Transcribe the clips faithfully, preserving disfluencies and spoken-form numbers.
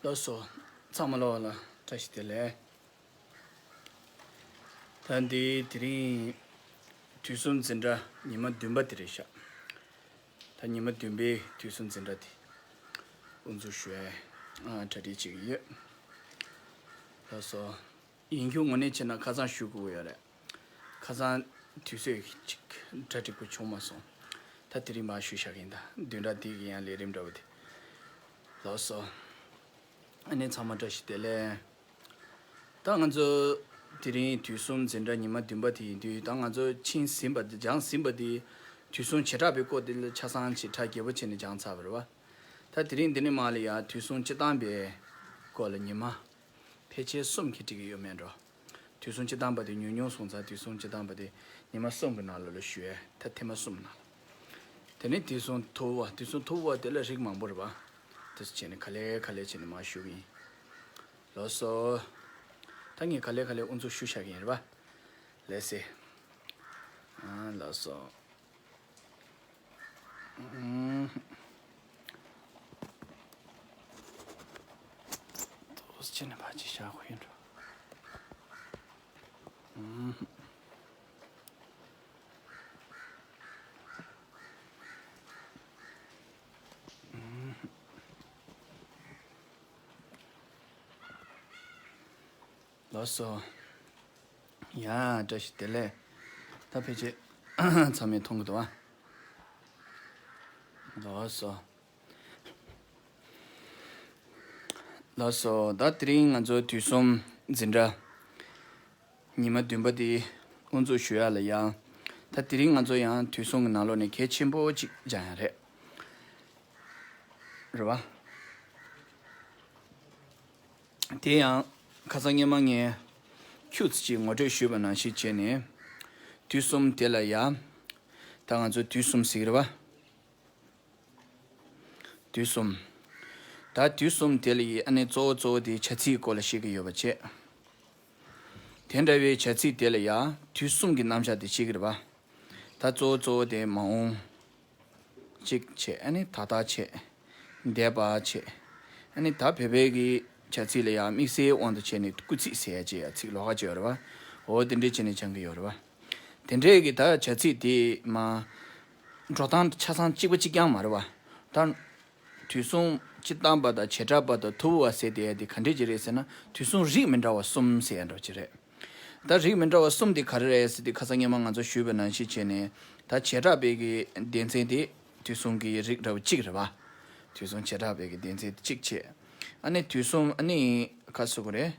ལགས་སོ། ཚང་མ་ལོག་ལ་བཀྲ་ཤིས་བདེ་ལེགས། ད་འདི་དེ་རིང་དུས་གསུམ་འཛིན་གྲྭ་ཉི་མ་བདུན་པ་དེ་རེད་ཤག་ད་ཉི་མ་བདུན་པའི་དུས་གསུམ་འཛིན་གྲྭ་དེ་དབུ་འཛུགས་ཞུ་ཡ་གྲ་སྒྲིག་བྱེད་ཀྱི་ཡོད། ལགས་སོ། ཡིན་རྒྱུ་དངོས་གནས་བྱས་ན་ཁ་སང་ཞུ་དགོས་ཡོད་རེད། ཁ་སང་དུས་ཚོད་ཅིག་གྲ་སྒྲིག་པོ་བྱུང་མ་སོང་། ད་དེ་རིང་མར་ཞུས་བཞག་གིན། ད་བདུན་ཕྲག་འདི་གི་ཡང་ལས་རིམ་འདྲ་བོ་དེ། ལགས་སོ། ཨ་ནི་ཚང་མ་བཀྲ་ཤིས་བདེ་ལེགས། ད་ང་ཚོ་དེ་རིང་དུས་གསུམ་འཛིན་གྲྭ་ཉི་མ་བདུན་པ་དེ་ཡིན་དུས། ད་ང་ཚོ་ཕྱིན་ཟིན་པ་དེ། སྦྱངས་ཟིན་པ་དེ་དུས་གསུམ་བྱེ་བྲག་པའི་སྐོར་དེ་ལ་ཆ་ཚང་ཅིག་གྲ་རྒྱས་པོ་བྱས་ནས་སྦྱངས་ཚར་བ་རེད་བ། ད་དེ་རིང་འདི་ནས་མར་ལ་ཡ་དུས་གསུམ་སྤྱི་བཏང་པའི་སྐོར་ལ་ཉི་མ་ཕལ་ཆེར་གསུམ་གྱིས་འགྲིག་གི་ཡོད་མེད་འགྲོ། དུས་གསུམ་སྤྱི་བཏང་པ་དེ་ཉུང་ཉུང་སོང་ཙང་། དུས་གསུམ་སྤྱི་བཏང་པ་དེ་ཉི་མ་གསུམ་གྱི་ནང་ལོགས་ལ་ཞུ་ཡས། ད་ཐེངས་མ་གསུམ་ནང་། དེ་ནས་དུས་གསུམ་ཐོར་བུ་བ། དུས་གསུམ་ཐོར་བུ་བ་དེ་ལ་རིགས་མང་པོ་རེད་བ། དེ་ཚོ་བྱས་ནས་ག་ལེ་ག་ལེ་བྱས་ནས་མར་ཞུ་གི་ཡིན། ལགས་སོ། ད་ངས་ག་ལེ་ག་ལེ་དབུ་འཛུགས་ཞུ་བཞག་གི་ཡིན་རེད་བ། ལགས་སེ། ཨ། ལགས་སོ། ཨུམ། ཏོག་ཙམ་ནས་ཕར་ཅིག་བཞག་དགོས་ཡིན་འགྲོ། ཨུམ། ཨུམ། ལགས་སོ། ཡ། བཀྲ་ཤིས་བདེ་ལེགས། ད་ཕལ་ཆེར་ཚང་མས་མཐོང་གི་འདུག་ཨ། ལགས་སོ། ལགས་སོ། ད་དེ་རིང་ང་ཚོ་དུས་གསུམ་འཛིན་གྲྭ་ཉི་མ་བདུན་པ་དེ་དབུ་འཛུགས་ཞུ་ཡ་ལ་ཡ། ད་དེ་རིང་ང་ཚོ་ཡང་དུས་གསུམ་གྱི་ནང་ལོགས་ནས་གལ་ཆེན་པོ་ཅིག་སྦྱང་ཡ་རེད། རེད་བ། དེ་ཡང་ཁ་སང་སྔོན་མ་ངས་ཁྱུག་ཙམ་ཅིག་ངོ་སྤྲོད་ཞུས་པ་ནང་བཞིན་བྱས་ནས། དུས་གསུམ་དེ་ལ་ཡ། ད་ང་ཚོ་དུས་གསུམ་ཟེར་གི་རེད་བ། དུས་གསུམ། ད་དུས་གསུམ་དེ་ལ་ཡི་ཨ་ནི་གཙོ་བོ་གཙོ་བོ་དེ་བྱ་ཚིག་སྐོར་ལ་བཤད་ཀྱི་ཡོད་པ་བྱས། དེ་འདྲ་བའི་བྱ་ཚིག་དེ་ལ་ཡ་དུས་གསུམ་གྱི་རྣམ་གཞག་དེ་བཤད་ཀྱི་རེད་བ། ད་གཙོ་བོ་གཙོ་བོ་དེ་མ་འོངས་གཅིག་བྱས། ཨ་ནི་ད་ལྟ་བྱས། འདས་པ་བྱས། ཨ་ནི་ད་བོད་པའི་གི་བྱ་ཚིག་ལ་ཡང་དམིགས་བསལ་དབང་དུ་བྱས་ནས་སྐུལ་ཚིག་ཟེར་ཡ་ཅིག་ཡ། ཚིག་ལོགས་ཀ་ཅིག་ཡོད་རེད་བ། འོ་དེ་འདྲས་བྱས་ནས་སྦྱང་གི་ཡོད་རེད་བ། དེ་འདྲས་ཀྱི་ད་བྱ་ཚིག་དེ་མ་འགྲོ་སྟངས་ཆ་ཚང་གཅིག་པ་གཅིག་རྐྱང་མ་རེད་བ། ད་དུས་གསུམ་སྤྱི་བཏང་པ་དང་བྱེ་བྲག་པ་དང་ཐོར་བུ་བ་ཟེར་དེ་ཡ་དེ་ག་འདྲས་ཅིག་རེད་ཟེར་ན། དུས་གསུམ་རིགས་མི་འདྲ་བ་གསུམ་ཟེར་ཡ་འདྲ་བ་ཅིག་རེད། ད་རིགས་མི་འདྲ་བ་གསུམ་དེ་ག་རེ་རེད་ཟེར་དུས། ཁ་སང་སྔོན་མ་ང་ཚོ་ཞུས་པ་ནང་བཞིན་བྱས་ནས། ད་བྱེ་བྲག་པའི་གི་སྡེ་ཚན་དེ་དུས་གསུམ་གྱི་རིགས་འདྲ་བ་གཅིག་རེད་བ། དུས་གསུམ་བྱེ་བྲག་པའི་གི་སྡེ་ཚན་དེ་གཅིག་བྱས། ཨ་ནི་དུས་གསུམ། ཨ་ནི་ག་རེ་ཟེར་དགོས་རེད།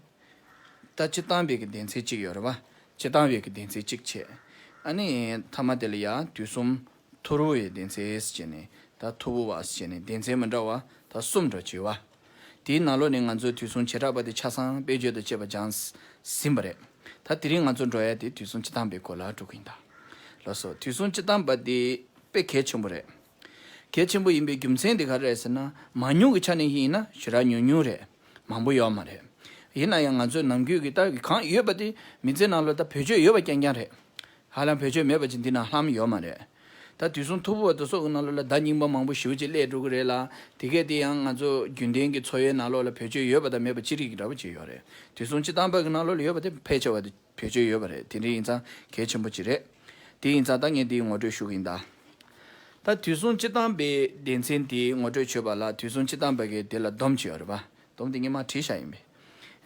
ད་སྤྱི་བཏང་པའི་གི་སྡེ་ཚན་གཅིག་ཡོད་རེད་བ། སྤྱི་བཏང་པའི་གི་སྡེ་ཚན་གཅིག་བྱས། ཨ་ནི་མཐའ་མ་དེ་ལ་ཡ་དུས་གསུམ་ཐོར་བུ་བའི་སྡེ་ཚན་ཟེར་བྱས་ནས། ད་ཐོར་བུ་བ་ཟེར་བྱས་ནས་སྡེ་ཚན་མི་འདྲ་བ་ད་གསུམ་འདྲ་བྱས་བ། དེའི་ནང་ལོགས་ནས་ང་ཚོས་དུས་གསུམ་བྱེ་བྲག་པ་དེ་ཆ་ཚང་དཔེ་བརྗོད་དང་བཅས་པ་སྦྱངས་ཟིན་པ་རེད། ད་དེ་རིང་ང་ཚོ་འགྲོ་ཡ་དེ་དུས་གསུམ་སྤྱི་བཏང་པའི་སྐོར་ལ་འགྲོ་གི་ཡིན་ད། ལགས་སོ། དུས་གསུམ་སྤྱི་བཏང་པ་དེ་དཔེ་གལ་ཆེན་པོ་རེད། གལ་ཆེན་པོ་ཡིན་པའི་རྒྱུ་མཚན་དེ་ག་རེ་རེད་ཟེར་ན། མང་ཉུང་གི་ཆ་ནས་ཡིན་ན་ཞེ་དྲག་ཉུང་ཉུང་རེད། མང་པོ་ཡོད་མ་རེད། ཡིན་ན་ཡང་ང་ཚོས་ནམ་རྒྱུན་གྱི་ད་གང་ཡོད་པ་དེ། མི་ཚེ་ནང་ལ་ད་བེད་སྤྱོད་ཡོད་པ་རྐྱང་རྐྱང་རེད། ཧ་ལམ་བེད་སྤྱོད་མེད་པ་ཅིག་འདི་ན་ལྷམ་ཡོད་མ་རེད། ད་དུས་གསུམ་ཐོར་བུ་བ་དེ་ཚོ་གི་ནང་ལོགས་ལ་བརྡ་རྙིང་པ་མང་པོ་ཞེ་པོ་ཅིག་སླེབས་འགྲོ་གི་རེད་ལ། དེ་གས་དེ་ཡང་ང་ཚོ་རྒྱུན་ལྡན་གྱི་འཚོ་བའི་ནང་ལོགས་ལ་བེད་སྤྱོད་ཡོད་པ་དང་མེད་པ་ཅི་རིགས་ཀྱི་འདྲ་པོ་ཅིག་ཡོད་རེད། དུས་གསུམ་སྤྱི་བཏང་པ་གི་ནང་ལོགས་ལ་ཡོད་པ་དེ་ཕལ་ཆེ་བ་དེ་བེད་སྤྱོད་ཡོད་པ་རེད། དེ་འདྲ་ཡིན་ཙང་གལ་ཆེན་པོ་ཅིག་རེད། དེ་ཡིན་ཙང་ད་ངས་འདི་ངོ་སྤྲོད་ཞུ་གི་ཡིན་ད། ད་དུས་གསུམ་སྤྱི་བཏང་པའི་སྡེ་ཚན་དེ་ངོ་སྤྲོད་བྱེད་པ་ལ། དུས་གསུམ་སྤྱི་བཏང་པ་གི་དེ་ལ་སྡོམ་ཅིག་ཡོད་རེད་པ། སྡོམ་དེ་ངས་མར་བྲིས་བཞག་ཡིན་པས།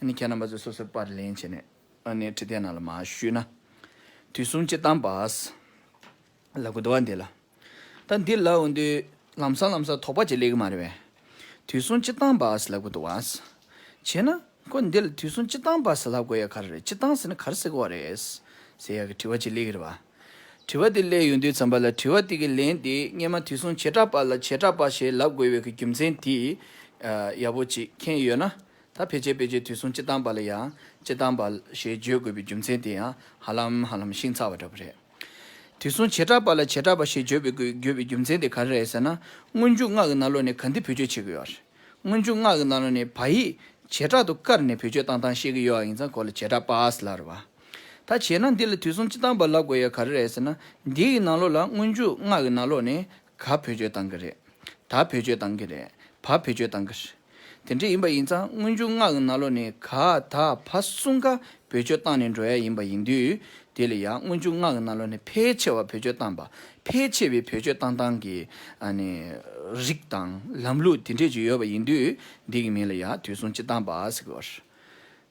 ཨ་ནི་ཁྱེད་རྣམ་པ་ཚོས་སོ་སོའི་པར་ལེན་བྱས་ནས། ཨ་ནི་འཕྲི་དེབ་ནང་ལ་མར་བཤུས་ན། དུས་གསུམ་སྤྱི་བཏང་པ་ལབ་དགོས་འདུག་བ། འདི་ལ། ད་འདི་ལབ་འོང་དུས་ལམ་སང་ལམ་སང་དོགས་པ་ཅིག་སླེབས་ཀྱི་མ་རེད་པས། དུས་གསུམ་སྤྱི་བཏང་པ་ལབ་དགོས་འདུག་བ། བྱས་ན་ཁོ་འདི་ལ་དུས་གསུམ་སྤྱི་བཏང་པ་ལབ་དགོས་ཡ་ག་རེ་རེད། སྤྱི་བཏང་ཟེར་ན་ག་རེ་ཟེར་དགོས་པ་རེད་ཟེར་ཡ་གི་དྲི་བ་ཅིག་སླེབས་ཀྱི་རེད་པ། དྲི་བ་དེ་སླེབས་ཡོང་དུས་ཙམ་པ་ལ། དྲི་བ་དེ་གི་ལན་དེ་སྔོན་མ་དུས་གསུམ་བྱེ་བྲག་པ་ལ་བྱེ་བྲག་པ་ཞེས་ལབ་དགོས་པའི་གི་རྒྱུ་མཚན་དེ་ཡག་པོ་ཅིག་མཁྱེན་ཡོད་ན། ད་ཕལ་ཆེར་ཕལ་ཆེར་དུས་གསུམ་སྤྱི་བཏང་པ་ལ་ཡང་སྤྱི་བཏང་པ་ཞེས་བརྗོད་དགོས་པའི་རྒྱུ་མཚན་དེ་ཡང་ཧ་ལམ་ཧ་ལམ་ཤེས་ཚར་བ་འདྲ་པོ་རེད། དུས་གསུམ་བྱེ་བྲག་པ་ལ་བྱེ་བྲག་པ་ཞེས་བརྗོད་པའི་དགོས་བརྗོད་པའི་རྒྱུ་མཚན་དེ་ག་རེ་རེད་ཟེར་ན། སྔོན་འཇུག་ལྔ་གི་ནང་ལོགས་ནས་ག་འདི་བེད་སྤྱོད་བྱེད་ཀྱི་ཡོད་རེད། སྔོན་འཇུག་ལྔ་གི་ནང་ལོགས་ནས་བ་ཡིག་བྱེ་བྲག་ཏུ་བཀར་ནས་བེད་སྤྱོད་བཏང་སྟངས་བཤད་ཀྱི་ཡོད་པ་ཡིན་ཙང་། ཁོ་ལ་བྱེ་བྲག་པ་ཟེར་ལབ་རེད་པ། ད་ ད་བྱས་ན་འདི་ལ་དུས་གསུམ་སྤྱི་བཏང་པ་ལབ་དགོས་ཡ་ག་རེ་རེད་ཟེར་ན། འདི་ཡི་ནང་ལོགས་ལ་སྔོན་འཇུག་ལྔ་གི་ནང་ལོགས་ནས་ག་བེད་སྤྱོད་བཏང་གི་རེད། ད་བེད་སྤྱོད་བཏང་གི་རེད། བ་བེད་སྤྱོད་བཏང་གི་རེད། དེ་འདྲ་ཡིན་པ་ཡིན་ཙང་སྔོན་འཇུག་ལྔ་གི་ནང་ལོགས་ནས་ག་ད་བ་གསུམ་ཀ་བེད་སྤྱོད་བཏང་ནས་འགྲོ་ཡ་ཡིན་པ་ཡིན་དུས། དེ་ལ་ཡང་སྔོན་འཇུག་ལྔ་གི་ནང་ལོགས་ནས་ཕལ་ཆེ་བ་བེད་སྤྱོད་བཏང་པ། ཕལ་ཆེ་བའི་བེད་སྤྱོད་བཏང་སྟངས་ཀྱི་ཨ་ནི་རིགས་དང་ལམ་ལུགས་དེ་འདྲས་ཅིག་ཡོད་པ་ཡིན་དུས། འདི་གི་མིང་ལ་ཡང་དུས་གསུམ་སྤྱི་བཏང་པ་ཟེར་གི་ཡོད་རེད།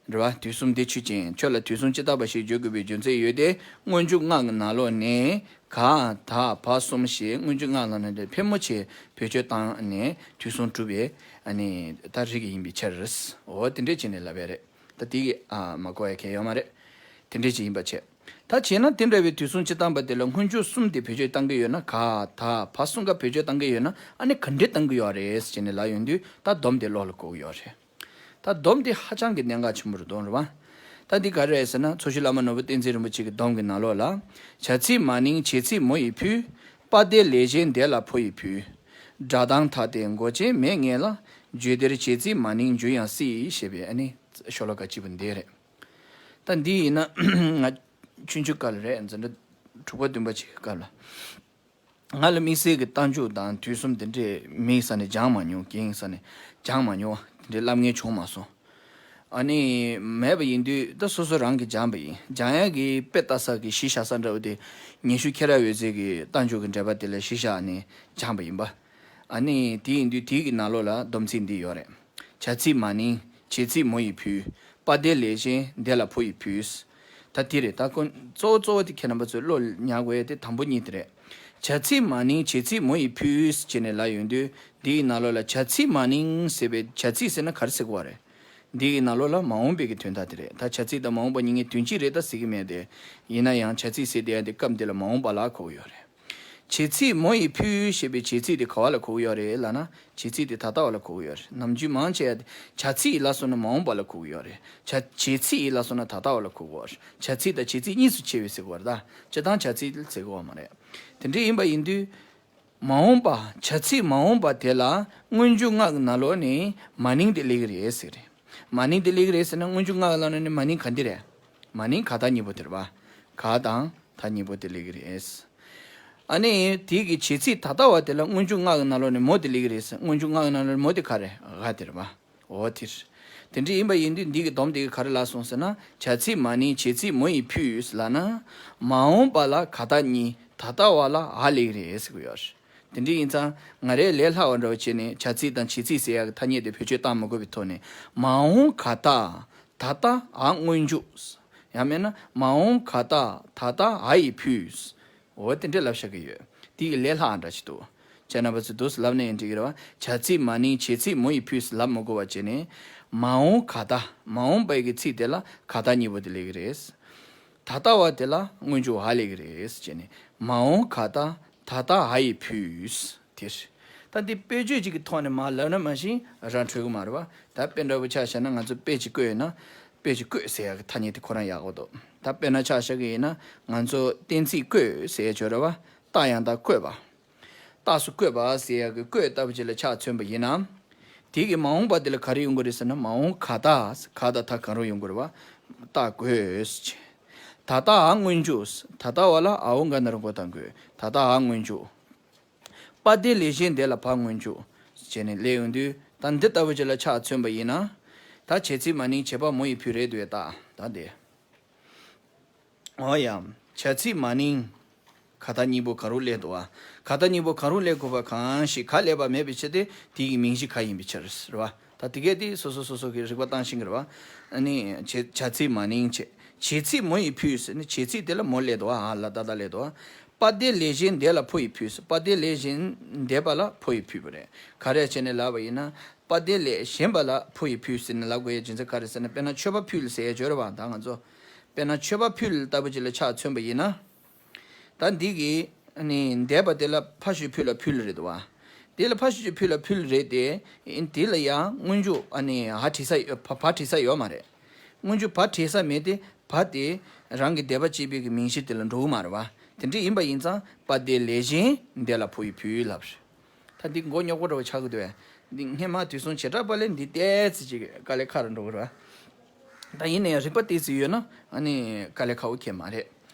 རེད་བ། དུས་གསུམ་དེ་ཆོས་ཅན། ཁྱོད་ལ་དུས་གསུམ་སྤྱི་བཏང་པ་ཞེས་བརྗོད་དགོས་པའི་རྒྱུ་མཚན་ཡོད་དེ། སྔོན་འཇུག་ལྔ་གི་ནང་ལོགས་ནས་ག་ད་བ་གསུམ་ཞེས་སྔོན་འཇུག་ལྔ་ལ་ནི་ཕལ་མོ་ཆེ་བེད་སྤྱོད་བཏང་ནས་དུས་གསུམ་གྲུབ་པའི་ཨ་ནི་ད་རིགས་ཡིན་པའི་ཕྱིར། འོ་དེ་འདྲས་བྱས་ནས་ལབ་པ་རེད། ད་དེ་གི་ཨ་མ་གོ་ཡ་གང་ཡོད་མ་རེད། དེ་འདྲས་ཅིག་ཡིན་པ་བྱས། ད་བྱས་ན་དེ་འདྲ་བའི་དུས་གསུམ་སྤྱི་བཏང་པ་དེ་ལ་སྔོན་འཇུག་གསུམ་དེ་བེད་སྤྱོད་བཏང་གི་ཡོད་ན། ག་ད་བ་གསུམ་ཀ་བེད་སྤྱོད་བཏང་གི་ཡོད་ན། ཨ་ནི་ག་འདྲས་བཏང་གི་ཡོད་རེད་ཟེར་ནས་ལབ་ཡོང་དུས། ད་སྡོམ་དེ་བློ་ལ་འཁོར་གི་ཡོད་རེད། ད་སྡོམ་དེ་ཧ་ཅང་གི་གནད་འགག་ཆེན་པོ་རེད་དོ། རེད་བ། ད་འདི་ག་རེ་རེད་ཟེར་ན། མཚོ་བཞི་བླ་མ་ནོར་བུ་བསྟན་འཛིན་རིན་པོ་ཆེ་གི་སྡོམ་གྱི་ནང་ལོགས་ལ། བྱ་ཚིག་མ་ནིང་བྱེད་ཚིག་མོ་ཡིས་ཕུལ། པ་དེ་ལས་གཞན་དེ་ལ་ཕོ་ཡིས་ཕུལ། སྒྲ་གདངས་མཐའ་དེ་མགོ་ཅན་མེད་ངེས་ལ། བརྗོད་བདེར་བྱེད་ཚིག་མ་ནིང་འཇུ་ཡང་སྲིད་ཞེས་པའི་ཨ་ནི་ཤོ་ལོ་ཀ་གཅིག་པུ་འདི་རེད། ད་འདི་ཡིན་ན་ང་ཆུང་ཆུང་སྐབས་ལ་རེད། འཛིན་གྲྭ་དྲུག་པ་བདུན་པ་ཅིག་གི་སྐབས་ལ། ང་ལ་དམིགས་བསལ་གྱི་རྟགས་འཇུག་དང་དུས་གསུམ་དེ་འདྲས་མིང་ས་ནས་སྦྱངས་མ་མྱོང་། རྒན་ས་ནས་སྦྱངས་མ་མྱོང་བ་དེ་འདྲས་བསླབ་མཁན་བྱུང་མ་སོང་། ཨ་ནི་མེད་པ་ཡིན་དུས་ད་སོ་སོ་རང་གིས་སྦྱངས་པ་ཡིན། སྦྱང་ཡག་གི་དཔེ་ལྟ་ས་གི་གཞི་བཞག་ས་འདྲ་བོ་དེ། ཉི་ཤུ་ཁྱེད་རང་འོད་ཟེར་གྱི་རྟགས་འཇུག་གི་འགྲེལ་པ་དེ་ལ་གཞི་བཞག་ནས་སྦྱངས་པ་ཡིན་པ། ཨ་ནི་དེ་ཡིན་དུས་དེའི་གི་ནང་ལོགས་ལ་སྡོམ་ཚིག་འདི་ཡོད་རེད། བྱ་ཚིག་མ་ནིང་བྱེད་ཚིག་མོ་ཡིས་ཕུལ། པ་དེ་ལས་གཞན་དེ་ལ་ཕོ་ཡིས་ཕུལ། ད་དེ་རེད། ད་ཁོ་གཙོ་བོ་གཙོ་བོ་དེ་ཁྱེད་རྣམ་པ་ཚོས་བློ་ཉར་དགོས་ཡ་དེ་དང་པོ་གཉིས་དེ་རེད། བྱ་ཚིག་མ་ནིང་བྱེད་ཚིག་མོ་ཡིས་ཕུལ་ཟེར་ནས་ལབ་ཡོང་དུས། འདི་ཡི་ནང་ལོགས་ལ་བྱ་ཚིག་མ་ནིང་ཟེར་བའི། བྱ་ཚིག་ཟེར་ན་ག་རེ་ཟེར་དགོས་པ་རེད། འདི་ཡི་ནང་ལོགས་ལ་མ་འོངས་པའི་གི་དོན་དག་དེ་རེད། ད་བྱ་ཚིག་དང་མ་འོངས་པ་གཉིས་ཀའི་དོན་གཅིག་རེད་ད་ཟེར་གི་མེད་དེ། ཡིན་ན་ཡང་བྱ་ཚིག་ཟེར་དེ་ཡ་དེ་སྐབས་འདི་ལ་མ་འོངས་པ་ལ་གོ་གི་ཡོད་རེད། བྱེད་ཚིག་མོ་ཡིས་ཕུལ་ཞེས་པའི་བྱེད་ཚིག་དེ་ག་བ་ལ་གོ་གི་ཡོད་རེད་ལབ་ན། བྱེད་ཚིག་དེ་ད་ལྟ་བ་ལ་གོ་གི་ཡོད་རེད། ནམ་རྒྱུན་མང་ཆེ་བ་དེ་བྱ་ཚིག་ཡིན་ལབ་སོང་ན་མ་འོངས་པ་ལ་གོ་གི་ཡོད་རེད། བྱ་བྱེད་ཚིག་ཡིན་ལབ་སོང་ན་ད་ལྟ་བ་ལ་གོ་གི་ཡོད་རེད། བྱ་ཚིག་དང་བྱེད་ཚིག་གཉིས་སུ་ཕྱེ་བའི་ཟེར་གི་ཡོད་རེད། ད་སྤྱིར་བཏང་བྱ་ཚིག་ཟེར་གི་ཡོད་མ་རེད། དེ་འདྲ་ཡིན་པ་ཡིན་དུས། མ་འོངས་པ། བྱ་ཚིག་མ་འོངས་པ་དེ་ལ་སྔོན་འཇུག་ལྔ་གི་ནང་ལོགས་ནས་མ་ནིང་དེ་སླེབས་ཀྱི་རེད་ཟེར་གི་རེད། མ་ནིང་དེ་སླེབས་ཀྱི་རེད་ཟེར་ན། སྔོན་འཇུག་ལྔ་གི་ནང་ནས་མ་ནིང་ག་འདི་རེད། མ་ནིང་ག་ད་གཉིས་པོ་དེ་རེད་པ། ག་དང་ད་གཉིས་པོ་དེ་སླེབས་ཀྱི་རེད། ཨ་ནི་དེ་གི་བྱེད་ཚིག་ད་ལྟ་བ་དེ་ལ་སྔོན་འཇུག་ལྔ་གི་ནང་ལོགས་ནས་མོ་དེ་སླེབས་ཀྱི་རེད་ཟེར། སྔོན་འཇུག་ལྔ་གི་ནང་ལོགས་ནས་མོ་དེ་ག་རེད། ག་དེ་རེད་པ། འོ་དེ་རེད། དེ་འདྲ་ཡིན་པ་ཡིན་དུས་འདི་གི་སྡོམ་དེ་གི་ག་རེ་ལབ་སོང་ཟེར་ན། བྱ་ཚིག་མ་ནིང་བྱེད་ཚིག་མོ་ཡིས་ཕུལ་ལབ་ན། མ་འོངས་པ་ལ་ག་ད་གཉིས། ད་ལྟ་བ་ལ་འ་སླེབས་ཀྱི་རེད་ཟེར་གི་ཡོད་རེད། དེ་འདྲ་ཡིན་ཙང་ང་རས་ལས་སླ་བ་འདྲ་བོ་བྱས་ནས་བྱ་ཚིག་དང་བྱེད་ཚིག་ཟེར་ཡག་གི་ཐ་སྙད་དེ་བེད་སྤྱོད་བཏང་མི་དགོས་པའི་ཐོག་ནས། མ་འོངས་ག་ད། ད་ལྟ་འ་སྔོན་འཇུག་ཡང་མིན་ན་མ་འོངས་ག་ད་ད་ལྟ་འ་ཡིས་ཕུལ། འོ་དེ་འདྲ་ལབ་བཞག་གི་ཡོད། དེ་ཡི་ལས་སླ་འདྲ་ཞིག་འདུག་ཁྱེད་རྣམ་པ་ཚོས་འདུག་སེ་ལབ་ན་ཡང་འགྲིག་གི་རེད་བ། བྱ་ཚིག་མ་ནིང་བྱེད་ཚིག་མོ་ཡིས་ཕུལ་ཟེར་ལབ་མི་དགོས་པ་བྱས་ནས། མ་འོངས་ག་ད། མ་འོངས་པའི་གི་ཚིག་དེ་ལ་ག་ད་གཉིས་པོ་དེ་སླེབས་ཀྱི་རེད། ད་ལྟ་བ་དེ་ལ་སྔོན་འཇུག་འ་སླེབས་ཀྱི་རེད་བྱས་ནས། མ་འོངས་ག་ད། ད་ལྟ་འ་ཡིས་ཕུལ། དེ་རེད། ད་འདི་དཔེ་བརྗོད་ཅིག་གི་ཐོག་ནས་མར་ལབ་ན་མ་གཞི་ར་འཕྲོད་གི་མ་རེད་བ། ད་དཔེ་འདྲ་བོ་ཆ་བཞག་ན། ང་ཚོ་དཔེ་ཅིག་བཀོད་ཡོད་ན། དཔེ་ཅིག་བཀོད་ཟེར་ཡག་གི་ཐ་སྙད་དེ་ཁོ་རང་ཡག་པོ་འདུག་ད་དཔེར་ན་ཆ་བཞག་གི་ཡིན་ན། ང་ཚོ་གཏན་ཚིགས་བཀོད་ཟེར་ཡག་ཅིག་ཡོད་རེད་བ། རྟགས་ཡང་དག་བཀོད་པ། རྟགས་སུ་བཀོད་པ་ཟེར་ཡག་གི་བཀོད་ལྟ་བུ་ཅིག་ལ་ཆ་མཚོན་པ་ཡིན་ན། དེ་གི་མ་འོངས་པ་དེ་ལ་ག་རེ་ཡོང་གི་རེད་ཟེར་ན། མ་འོངས་ག་ད། ག་དང་ད་གང་རུང་ཡོང་གི་རེད་བ། རྟགས་དགོས། ད་ལྟ་འ་སྔོན་འཇུག་ད་ལྟ་བ་ལ་འ་འོ་ག་ན་རོ་མགོ་དང་དགོས། ད་ལྟ་འ་སྔོན་འཇུག་པ་དེ་ལས་གཞན་དེ་ལ་བ་སྔོན་འཇུག་བྱས་ནས་སླེབས་ཡོང་དུས། ད་འདི་ལྟ་བུ་ཅིག་ལ་ཆ་མཚོན་པ་ཡིན་ན། ད་བྱེད་ཚིག་མ་ནིང་བྱེད་པ་མོ་ཡིས་ཕུལ་རེད་འདུག་ད། ད་དེ། འོ་ཡ། བྱ་ཚིག་མ་ནིང་ག་ད་གཉིས་པོ་གང་རུང་སླེབས་འདུག་བ། ག་ད་གཉིས་པོ་གང་རུང་སླེབས་དགོས་པ་གང་ཞིག་ག་སླེབས་པ་མེད་པའི་ཕྱིར་ཏེ། དེ་ཡི་མིང་གཞི་ག་ཡིན་པའི་ཕྱིར་རེད་བ། ད་དེ་གས་དེ་སོ་སོ་སོ་སོ་གི་རིག་པ་བཏང་ཤེས་ཀྱི་རེད་བ། ཨ་ནི་བྱེད་བྱ་ཚིག་མ་ནིང་བྱེད། བྱེད་ཚིག་མོ་ཡིས་ཕུལ་ཟེར་ནས། བྱེད་ཚིག་དེ་ལ་མོ་སླེབས་འདུག་བ། འ་ལ་ད་ད་སླེབས་འདུག་བ། པ་དེ་ལས་གཞན་དེ་ལ་ཕོ་ཡིས་ཕུལ་ཟེར། པ་དེ་ལས་གཞན་འདས་པ་ལ་ཕོ་ཡིས་ཕུལ་བ་རེད། ག་རེ་བྱས་ནས་ལབ་པ་ཡིན་ན། པ་དེ་ལས་གཞན་པ་ལ་ཕོ་ཡིས་ཕུལ་ཟེར་ནས་ལབ་དགོས་ཡའི་རྒྱུ་མཚན་ག་རེ་ཟེར་ན། དཔེར་ན་མཆོད་པ་ཕུལ་ཟེར་ཡ་ཅིག་ཡོད་རེད་བ། ད་ང་ཚོ་དཔེར་ན་མཆོད་པ་ཕུལ་ལྟ་བུ་ཅིག་ལ་ཆ་མཚོན་པ་ཡིན་ན། ད་འདི་གི་ཨ་ནི་འདས་པ་དེ་ལ་ཕ་ཞིག་ཕུལ་ལ་ཕུལ་རེད་འདུག་བ། དེ་ལ་ཕ་ཞིག་ཕུལ་ལ་ཕུལ་རེད་དེ། དེ་ལ་ཡང་སྔོན་འཇུག་ཨ་ནི་འ་བྲིས་ས་ཡོད། བ་བྲིས་ས་ཡོད་མ་རེད། སྔོན་འཇུག་བ་བྲིས་ས་མེད་དེ། བ་དེ་རང་གི་འདས་པ་བྱས་པའི་གི་མིང་གཞི་དེ་ལ་འགྲོ་གི་མ་རེད་བ། དེ་འདྲ་ཡིན་པ་ཡིན་ཙང་། པ་དེ་ལས་གཞན་དེ་ལ་ཕོ་ཡིས་ཕུལ་ལབ་རེད། ད་འདི་མགོ་རྙོག་པོ་འདྲ་བོ་ཆགས་ཀྱི་འདུག་བས། འདི་སྔས་མ་དུས་གསུམ་བྱེ་བྲག་པ་ལས་འདི་ཏོག་ཙམ་ཅིག་དཀའ་ལས་ཁག་རུ་འགྲོ་གི་རེད་བ། ད་ཡིན་ནའི་རིག་པ་ཏོག་ཙམ་ཡོད་ན་ཨ་ནི་དཀའ་ལས་ཁག་པོ་ཁྱད་མ་རེད།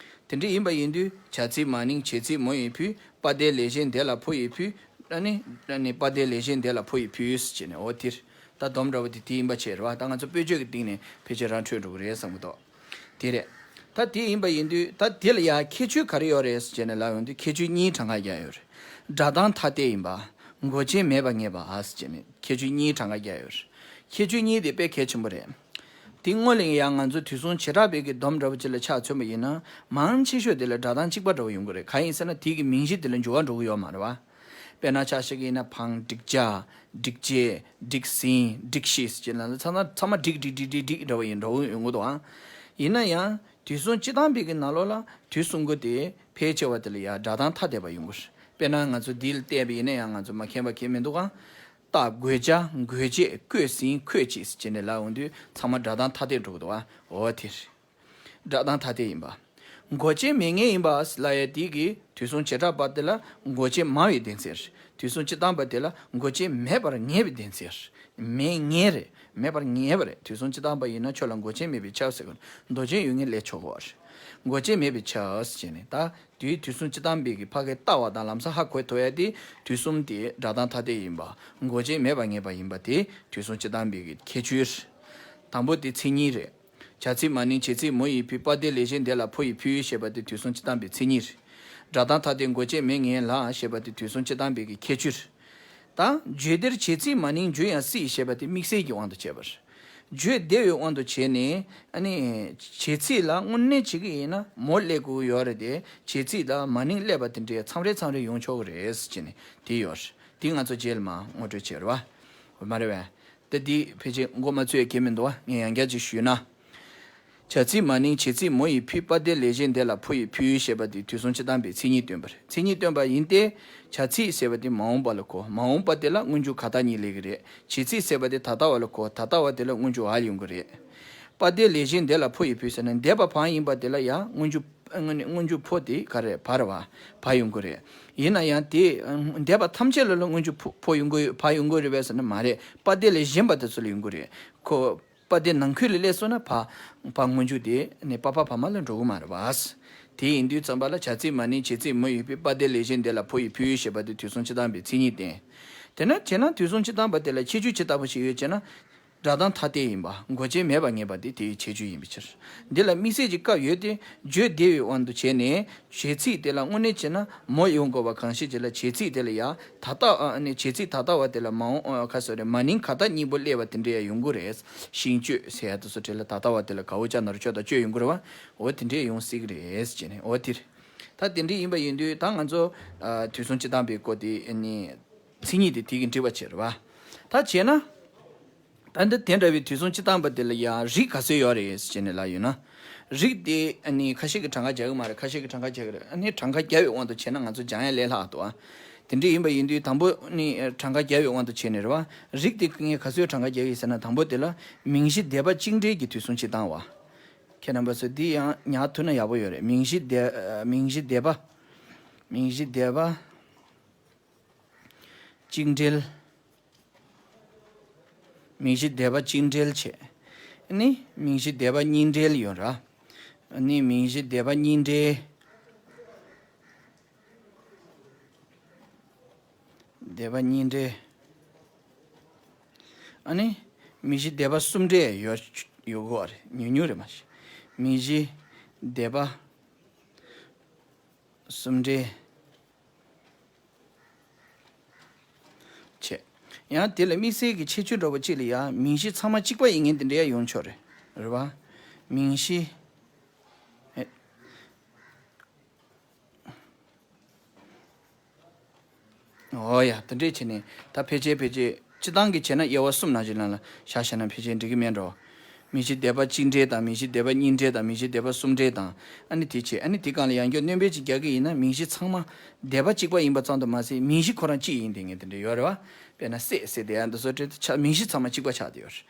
དེ་འདྲ་ཡིན་པ་ཡིན་དུས་བྱ་ཚིག་མ་ནིང་བྱེད་ཚིག་མོ་ཡི་ཕུད། པ་ཏའི་ལས་གཞན་དེ་ལ་ཕོ་ཡི་ཕུད། ཨ་ནི་ཨ་ནི་པ་ཏའི་ལས་གཞན་དེ་ལ་ཕོ་ཡི་ཕུད་ཟེར་ནས། འོ་དེ་རེད། ད་སྡོམ་འདྲ་བོ་དེ་དེ་ཡིན་པ་བྱས་རེད་བ། ད་ང་ཚོ་དཔེ་བརྗོད་ཀྱི་སྟེང་ནས་ཕལ་ཆེར་རང་འཕྲོད་འགྲོ་གི་རེད་བསམ་གྱི་འདུག་དེ་རེད། ད་དེ་ཡིན་པ་ཡིན་དུས་ད་དེ་ལ་ཡང་ཁྱད་ཆོས་ག་རེ་ཡོད་རེད་ཟེར་ནས་ལབ་ཡོང་དུས་ཁྱད་ཆོས་གཉིས་གྲངས་ཀ་བརྒྱབ་ཡོད་རེད། སྒྲ་གདངས་ཐ་དད་ཡིན་པ། མགོ་ཅན་མེད་པར་ངེས་པ་ཨ་ཟེར་ནས་ཁྱད་ཆོས་གཉིས་གྲངས་ཀ་བརྒྱབ་ཡོད་རེད། ཁྱད་ཆོས་གཉིས་དེ་དཔེ་གལ་ཆེན་པོ་རེད། དེ་སྔོན་ལ་ཡང་ང་ཚོ་དུས་གསུམ་བྱེ་བྲག་པའི་གི་སྡོམ་འདྲ་བོ་ཅིག་ལ་ཆ་མཚོན་པ་ཡིན་ན་མང་ཆེ་ཤོས་དེ་ལ་སྒྲ་གདངས་གཅིག་པ་འདྲ་བོ་ཡོང་གི་རེད། གང་ཡིན་ཟེར་ན་དེ་གི་མིང་གཞི་དེ་ལ་འགྱུར་བ་འགྲོ་གི་ཡོད་མ་རེད་བ། དཔེར་ན་ཆ་བཞག་གི་ཡིན་ན་བང་སྒྲིག་བྱ། སྒྲིག་བྱེད། སྒྲིག་ཟིན། སྒྲིག་གཞི་ཟེར་ལབ་ན་ཚང་མ་ཚང་མ་སྒྲིག་སྒྲིག་སྒྲིག་སྒྲིག་སྒྲིག་འདྲ་བོ་ཡིན་འདྲ་བོ་ཡོང་གི་འདུག་ཨང་། ཡིན་ན་ཡང་དུས་གསུམ་སྤྱི་བཏང་པའི་གི་ནང་ལོགས་ལ་དུས་གསུམ་མགོ་དེ་ཕལ་ཆེ་བ་དེ་ལ་ཡང་སྒྲ་གདངས་ཐ་དད་པ་ཡོང་གི་རེད། དཔེར་ན་ང་ཚོ་འདི་ལ་བལྟས་པ་ཡིན་ན་ཡང་ང་ཚོ་མ་མཁྱེན་པ་གང་ཡང་མི་འདུག་ཨང་། རྟ་རྒོད་བྱ་རྒོད་བྱེད་རྒོད་ཟིན་རྒོད་བྱེད་ཟེར་ནས་ལབ་ཡོང་དུས་ཚང་མ་སྒྲ་གདངས་ཐ་དད་འགྲོ་གི་འདུག་ཨ། འོ་དེ་རེད། སྒྲ་གདངས་ཐ་དད་ཡིན་པ། མགོ་ཅན་མེད་ངེས་ཡིན་པ་ལབ་ཡ་དེ་གི་དུས་གསུམ་བྱེ་བྲག་པ་དེ་ལ་མགོ་ཅན་མང་བའི་གཏན་ཚིགས། དུས་གསུམ་སྤྱི་བཏང་པ་དེ་ལ་མགོ་ཅན་མེད་པར་ངེས་པའི་གཏན་ཚིགས། མེད་ངེས་རེད། མེད་པར་ངེས་པ་རེད། དུས་གསུམ་སྤྱི་བཏང་པ་ཡིན་ན་ཁྱོད་ལ་མགོ་ཅན་མེད་པས་ཁྱབ་ཟེར་དགོས། མདོ་ཅན་ཡོད་ངེས་ལས་ཆོག་གོ་བ་རེད། མགོ་ཅན་མེད་པས་ཁྱབ་ཟེར་ནས་ད་དུས་དུས་གསུམ་སྤྱི་བཏང་པའི་གི་ཕ་གི་ལྟ་བ་དང་ལམ་སང་ཧ་གོ་ཐུབ་ཡ་དེ་དུས་གསུམ་དེ་སྒྲ་གདངས་ཐ་དད་ཡིན་པ། མགོ་ཅན་མེད་པར་ངེས་པ་ཡིན་པ་དེ་དུས་གསུམ་སྤྱི་བཏང་པའི་གི་ཁྱད་ཆོས་རེད། དང་པོ་དེ་མཚན་ཉིད་རེད། བྱ་ཚིག་མ་ནིང་བྱེད་ཚིག་མོ་ཡི་ཕུད། པ་ཏའི་ལས་གཞན་དེ་ལ་ཕོ་ཡི་ཕུད་ཞེས་པ་དེ་དུས་གསུམ་སྤྱི་བཏང་པའི་མཚན་ཉིད་རེད། སྒྲ་གདངས་ཐ་དད་མགོ་ཅན་མེད་ངེས་ལ་ཞེས་པ་དེ་དུས་གསུམ་སྤྱི་བཏང་པའི་གི་ཁྱད་ཆོས་རེད། ད་བརྗོད་འདིར་བྱེད་ཚིག་མ་ནིང་འཇུ་ཡང་སྲིད་ཞེས་པ་དེ་དམིགས་བསལ་གྱི་དབང་དུ་བྱས་པ་རེད། བརྗོད་བདེ་བའི་དབང་དུ་བྱས་ནས་ཨ་ནི་བྱེད་ཚིག་ལ་དངོས་གནས་བྱེད་ཀྱི་ཡིན་ན་མོ་སླེབས་དགོས་ཡོད་རེད་དེ། བྱེད་ཚིག་ལ་མ་ནིང་སླེབས་པ་དེ་འདྲའི་མཚམས་རེ་མཚམས་རེ་ཡོང་ཆོག་གི་རེད་ཟེར་ནས་དེ་ཡོད་རེད། དེ་ང་ཚོ་རྗེས་ལ་མར་ངོ་སྤྲོད་བྱེད་རེད་བ། མ་རེད་བས། ད་འདི་ཕལ་ཆེར་མགོ་མ་ཚོས་གལ་མི་འདུག་བ། ངས་ཡང་བསྐྱར་ཅིག་ཞུས་ན། བྱ་ཚིག་མ་ནིང་བྱེད་ཚིག་མོ་ཡི་ཕུད། པ་ཏའི་ལས་གཞན་དེ་ལ་ཕོ་ཡི་ཕུད་ཞེས་པ་དེ་དུས་གསུམ་སྤྱི་བཏང་པའི་མཚན་ཉིད་སྟོན་པ་རེད། མཚན་ཉིད་སྟོན་པ་ཡིན་ཏེ། བྱ་ཚིག་ཟེར་བ་དེ་མ་འོངས་པ་ལ་གོ། མ་འོངས་པ་དེ་ལ་སྔོན་འཇུག་ག་ད་གཉིས་སླེབས་ཀྱི་རེད། བྱེད་ཚིག་ཟེར་བ་དེ་ད་ལྟ་བ་ལ་གོ། ད་ལྟ་བ་དེ་ལ་སྔོན་འཇུག་འ་ཡོང་གི་རེད། པ་ཏའི་ལས་གཞན་དེ་ལ་ཕོ་ཡི་ཕུད་ཟེར་ན་འདས་པ་བ་ཡིན་པ་དེ་ལ་ཡང་སྔོན་འཇུག་སྔོན་འཇུག་ཕོ་དེ་ག་རེ་བ་རེད་བ། བ་ཡོང་གི་རེད། ཡིན་ན་ཡང་དེ་འདས་པ་ཐམས་ཅད་ལ་ལ་སྔོན་འཇུག་ཕོ་ཕོ་ཡོང་གི་བ་ཡོང་གི་རེད་བས་ཟེར་ན་མ་རེད། པ་ཏའི་ལས་གཞན་པ་དེ་ཚོ་ལ་ཡོང་གི་རེད། ཁོ་པ་ཏའི་ནང་ཁུལ་ལ་སླེབས་སོང་ན་བ་བ་སྔོན་འཇུག་དེ་ནི་པ་ཕ་བ་མ་ལ་འགྲོ་གི་མ་རེད་བ། དེ་ཡིན་དུས་ཙམ་པ་ལ་བྱ་ཚིག་མ་ནིང་བྱེད་ཚིག་མོ་ཡི་ཕུད། པ་ཏའི་ལས་གཞན་དེ་ལ་ཕོ་ཡི་ཕུད་ཞེས་པ་དེ་དུས་གསུམ་སྤྱི་བཏང་པའི་མཚན་ཉིད་བསྟན། དེ་ན་བྱས་ན་དུས་གསུམ་སྤྱི་བཏང་པ་དེ་ལ་ཁྱད་ཆོས་ཇི་ལྟ་བུ་ཞིག་ཡོད་ཅེ་ན། སྒྲ་གདངས་ཐ་དད་ཡིན་པ། མགོ་ཅན་མེད་པར་ངེས་པ་དེ་དེའི་ཁྱད་ཆོས་ཡིན་པའི་ཕྱིར། འདི་ལ་དམིགས་བསལ་གྱི་སྐབས་ཡོད་དེ། བརྗོད་བདེ་བའི་དབང་དུ་བྱས་ནས་བྱེད་ཚིག་དེ་ལ་དངོས་གནས་བྱས་ན་མོ་ཡོང་དགོས་པ་གང་ཞིག་ཅིག་ལ་བྱེད་ཚིག་དེ་ལ་ཡང་ད་ལྟ་ཨ་ནི་བྱེད་ཚིག་ད་ལྟ་བ་དེ་ལ་མ་འོངས་ཨ་ཁ་སོ་རེ་མ་ནིང་ག་ད་གཉིས་པོ་སླེབས་པ་དེ་འདྲ་ཡང་ཡོང་གི་རེད། ཤིང་གཅོད་ཟེར་ཡ་དེ་ཚོ་དེ་ལ་ད་ལྟ་བ་དེ་ལ་ག་འོ་ཅ་ན་རོ་ཅོ་ད་གཅོད་ཡོང་གི་རེད་བ། འོ་དེ་འདྲ་ཡོང་སྲིད་གི་རེད་ཅེ་ནས་འོ་དེ་རེད། ད་དེ་འདྲ་ཡིན་པ་ཡིན་དུས་ད་ང་ཚོ་ཨ་དུས་གསུམ་སྤྱི་བཏང་པའི་སྐོར་དེ་ཨ་ནི་མཚན་ཉིད་དེ་དེ་གི་འགྲིག་པ་བྱེད་རེད་བ། ད་བྱས་ན། ད་འདི་དེ་འདྲ་བའི་དུས་གསུམ་སྤྱི་བཏང་པ་དེ་ལ་ཡང་རིགས་ག་ཚོད་ཡོད་རེད་ཟེར་ནས་ལབ་ཡོད་ན། རིགས་དེ་ཨ་ནི་ཁ་ཤས་ཀྱིས་གྲངས་ཀ་རྒྱག་གི་མ་རེད། ཁ་ཤས་ཀྱིས་གྲངས་ཀ་རྒྱག་གི་རེད། ཨ་ནི་གྲངས་ཀ་རྒྱག་པའི་དབང་དུ་བྱས་ན་ང་ཚོ་སྦྱང་ཡ་ལས་སླ་འདུག་ཨ། དེ་འདྲ་ཡིན་པ་ཡིན་དུས་དང་པོ་ནི་གྲངས་ཀ་རྒྱག་པའི་དབང་དུ་བྱས་ནས་རེད་བ། རིགས་དེ་ངས་ག་ཚོད་གྲངས་ཀ་རྒྱག་གི་ཟེར་ན་དང་པོ་དེ་ལ་མིང་གཞི་སྡེ་པ་གཅིག་འབྲེལ་གྱི་དུས་གསུམ་སྤྱི་བཏང་བ། ཁྱེད་རྣམ་པ་ཚོས་འདི་ཡང་ཉར་ཐུབ་ན་ཡག་པོ་ཡོད་རེད། མིང་གཞི་སྡེ་མིང་གཞི་སྡེ་པ། མིང་གཞི་སྡེ་པ། གཅིག་འབྲེལ། མིང་གཞི་སྡེ་པ་གཅིག་འབྲེལ་བྱས། ནི་མིང་གཞི་སྡེ་པ་གཉིས་འབྲེལ་ཡོད་ར། ནི་མིང་གཞི་སྡེ་པ་གཉིས་འབྲེལ། སྡེ་པ་གཉིས་འབྲེལ། ཨ་ནི་མིང་གཞི་སྡེ་པ་གསུམ་འབྲེལ་ཡོད་ཡོད་དགོས་རེད། ཉུང་ཉུང་རེད་མ་གཞི། མིང་གཞི་སྡེ་པ་གསུམ་འབྲེལ། བྱས། ཡང་དེ་ལ་དམིགས་བསལ་གྱི་ཁྱད་ཆོས་འདྲ་པོ་གཅིག་ལ་ཡང་མིང་གཞི་ཚང་མ་གཅིག་པ་ཡིན་མཁན་དེ་འདྲ་ཡང་ཡོང་ཆོག་རེད། རེད་བ། མིང་གཞི། ཨེ། འོ་ཡ་དེ་འདྲས་བྱས་ནས་ད་ཕལ་ཆེར་ཕལ་ཆེར་སྤྱི་བཏང་གི་བྱས་ན་དབྱེ་བ་གསུམ་ནང་བཞིན་ལ་ལ་བཞག་བཞག་ན་ཕལ་ཆེར་འགྲིག་གི་མེད་འགྲོ། མིང་གཞི་སྡེ་པ་གཅིག་འབྲེལ་དང་མིང་གཞི་སྡེ་པ་གཉིས་འབྲེལ་དང་མིང་གཞི་སྡེ་པ་གསུམ་འབྲེལ་དང་ཨ་ནི་དེ་བྱས། ཨ་ནི་དེ་སྒང་ལ་ཡང་བསྐྱར་སྣོན་པ་ཅིག་རྒྱག་གི་ཡིན་ན་མིང་གཞི་ཚང་མ་སྡེ་པ་གཅིག་པ་ཡིན་པ་ཙམ་དུ་མ་ཟད་མིང་གཞི་ཁོ་རང་གཅིག་ཡིན་དེ་ངས་དེ་འདྲ་ཡོད་རེད་བ། དཔེར་ན་སྲས་ཟེར་དེ་ཡང་འདི་ཚོ་འདྲ་ཆགས་མིང་གཞི་ཚང་མ་གཅིག་པ་ཆགས་བསྡད་ཡོད་རེད།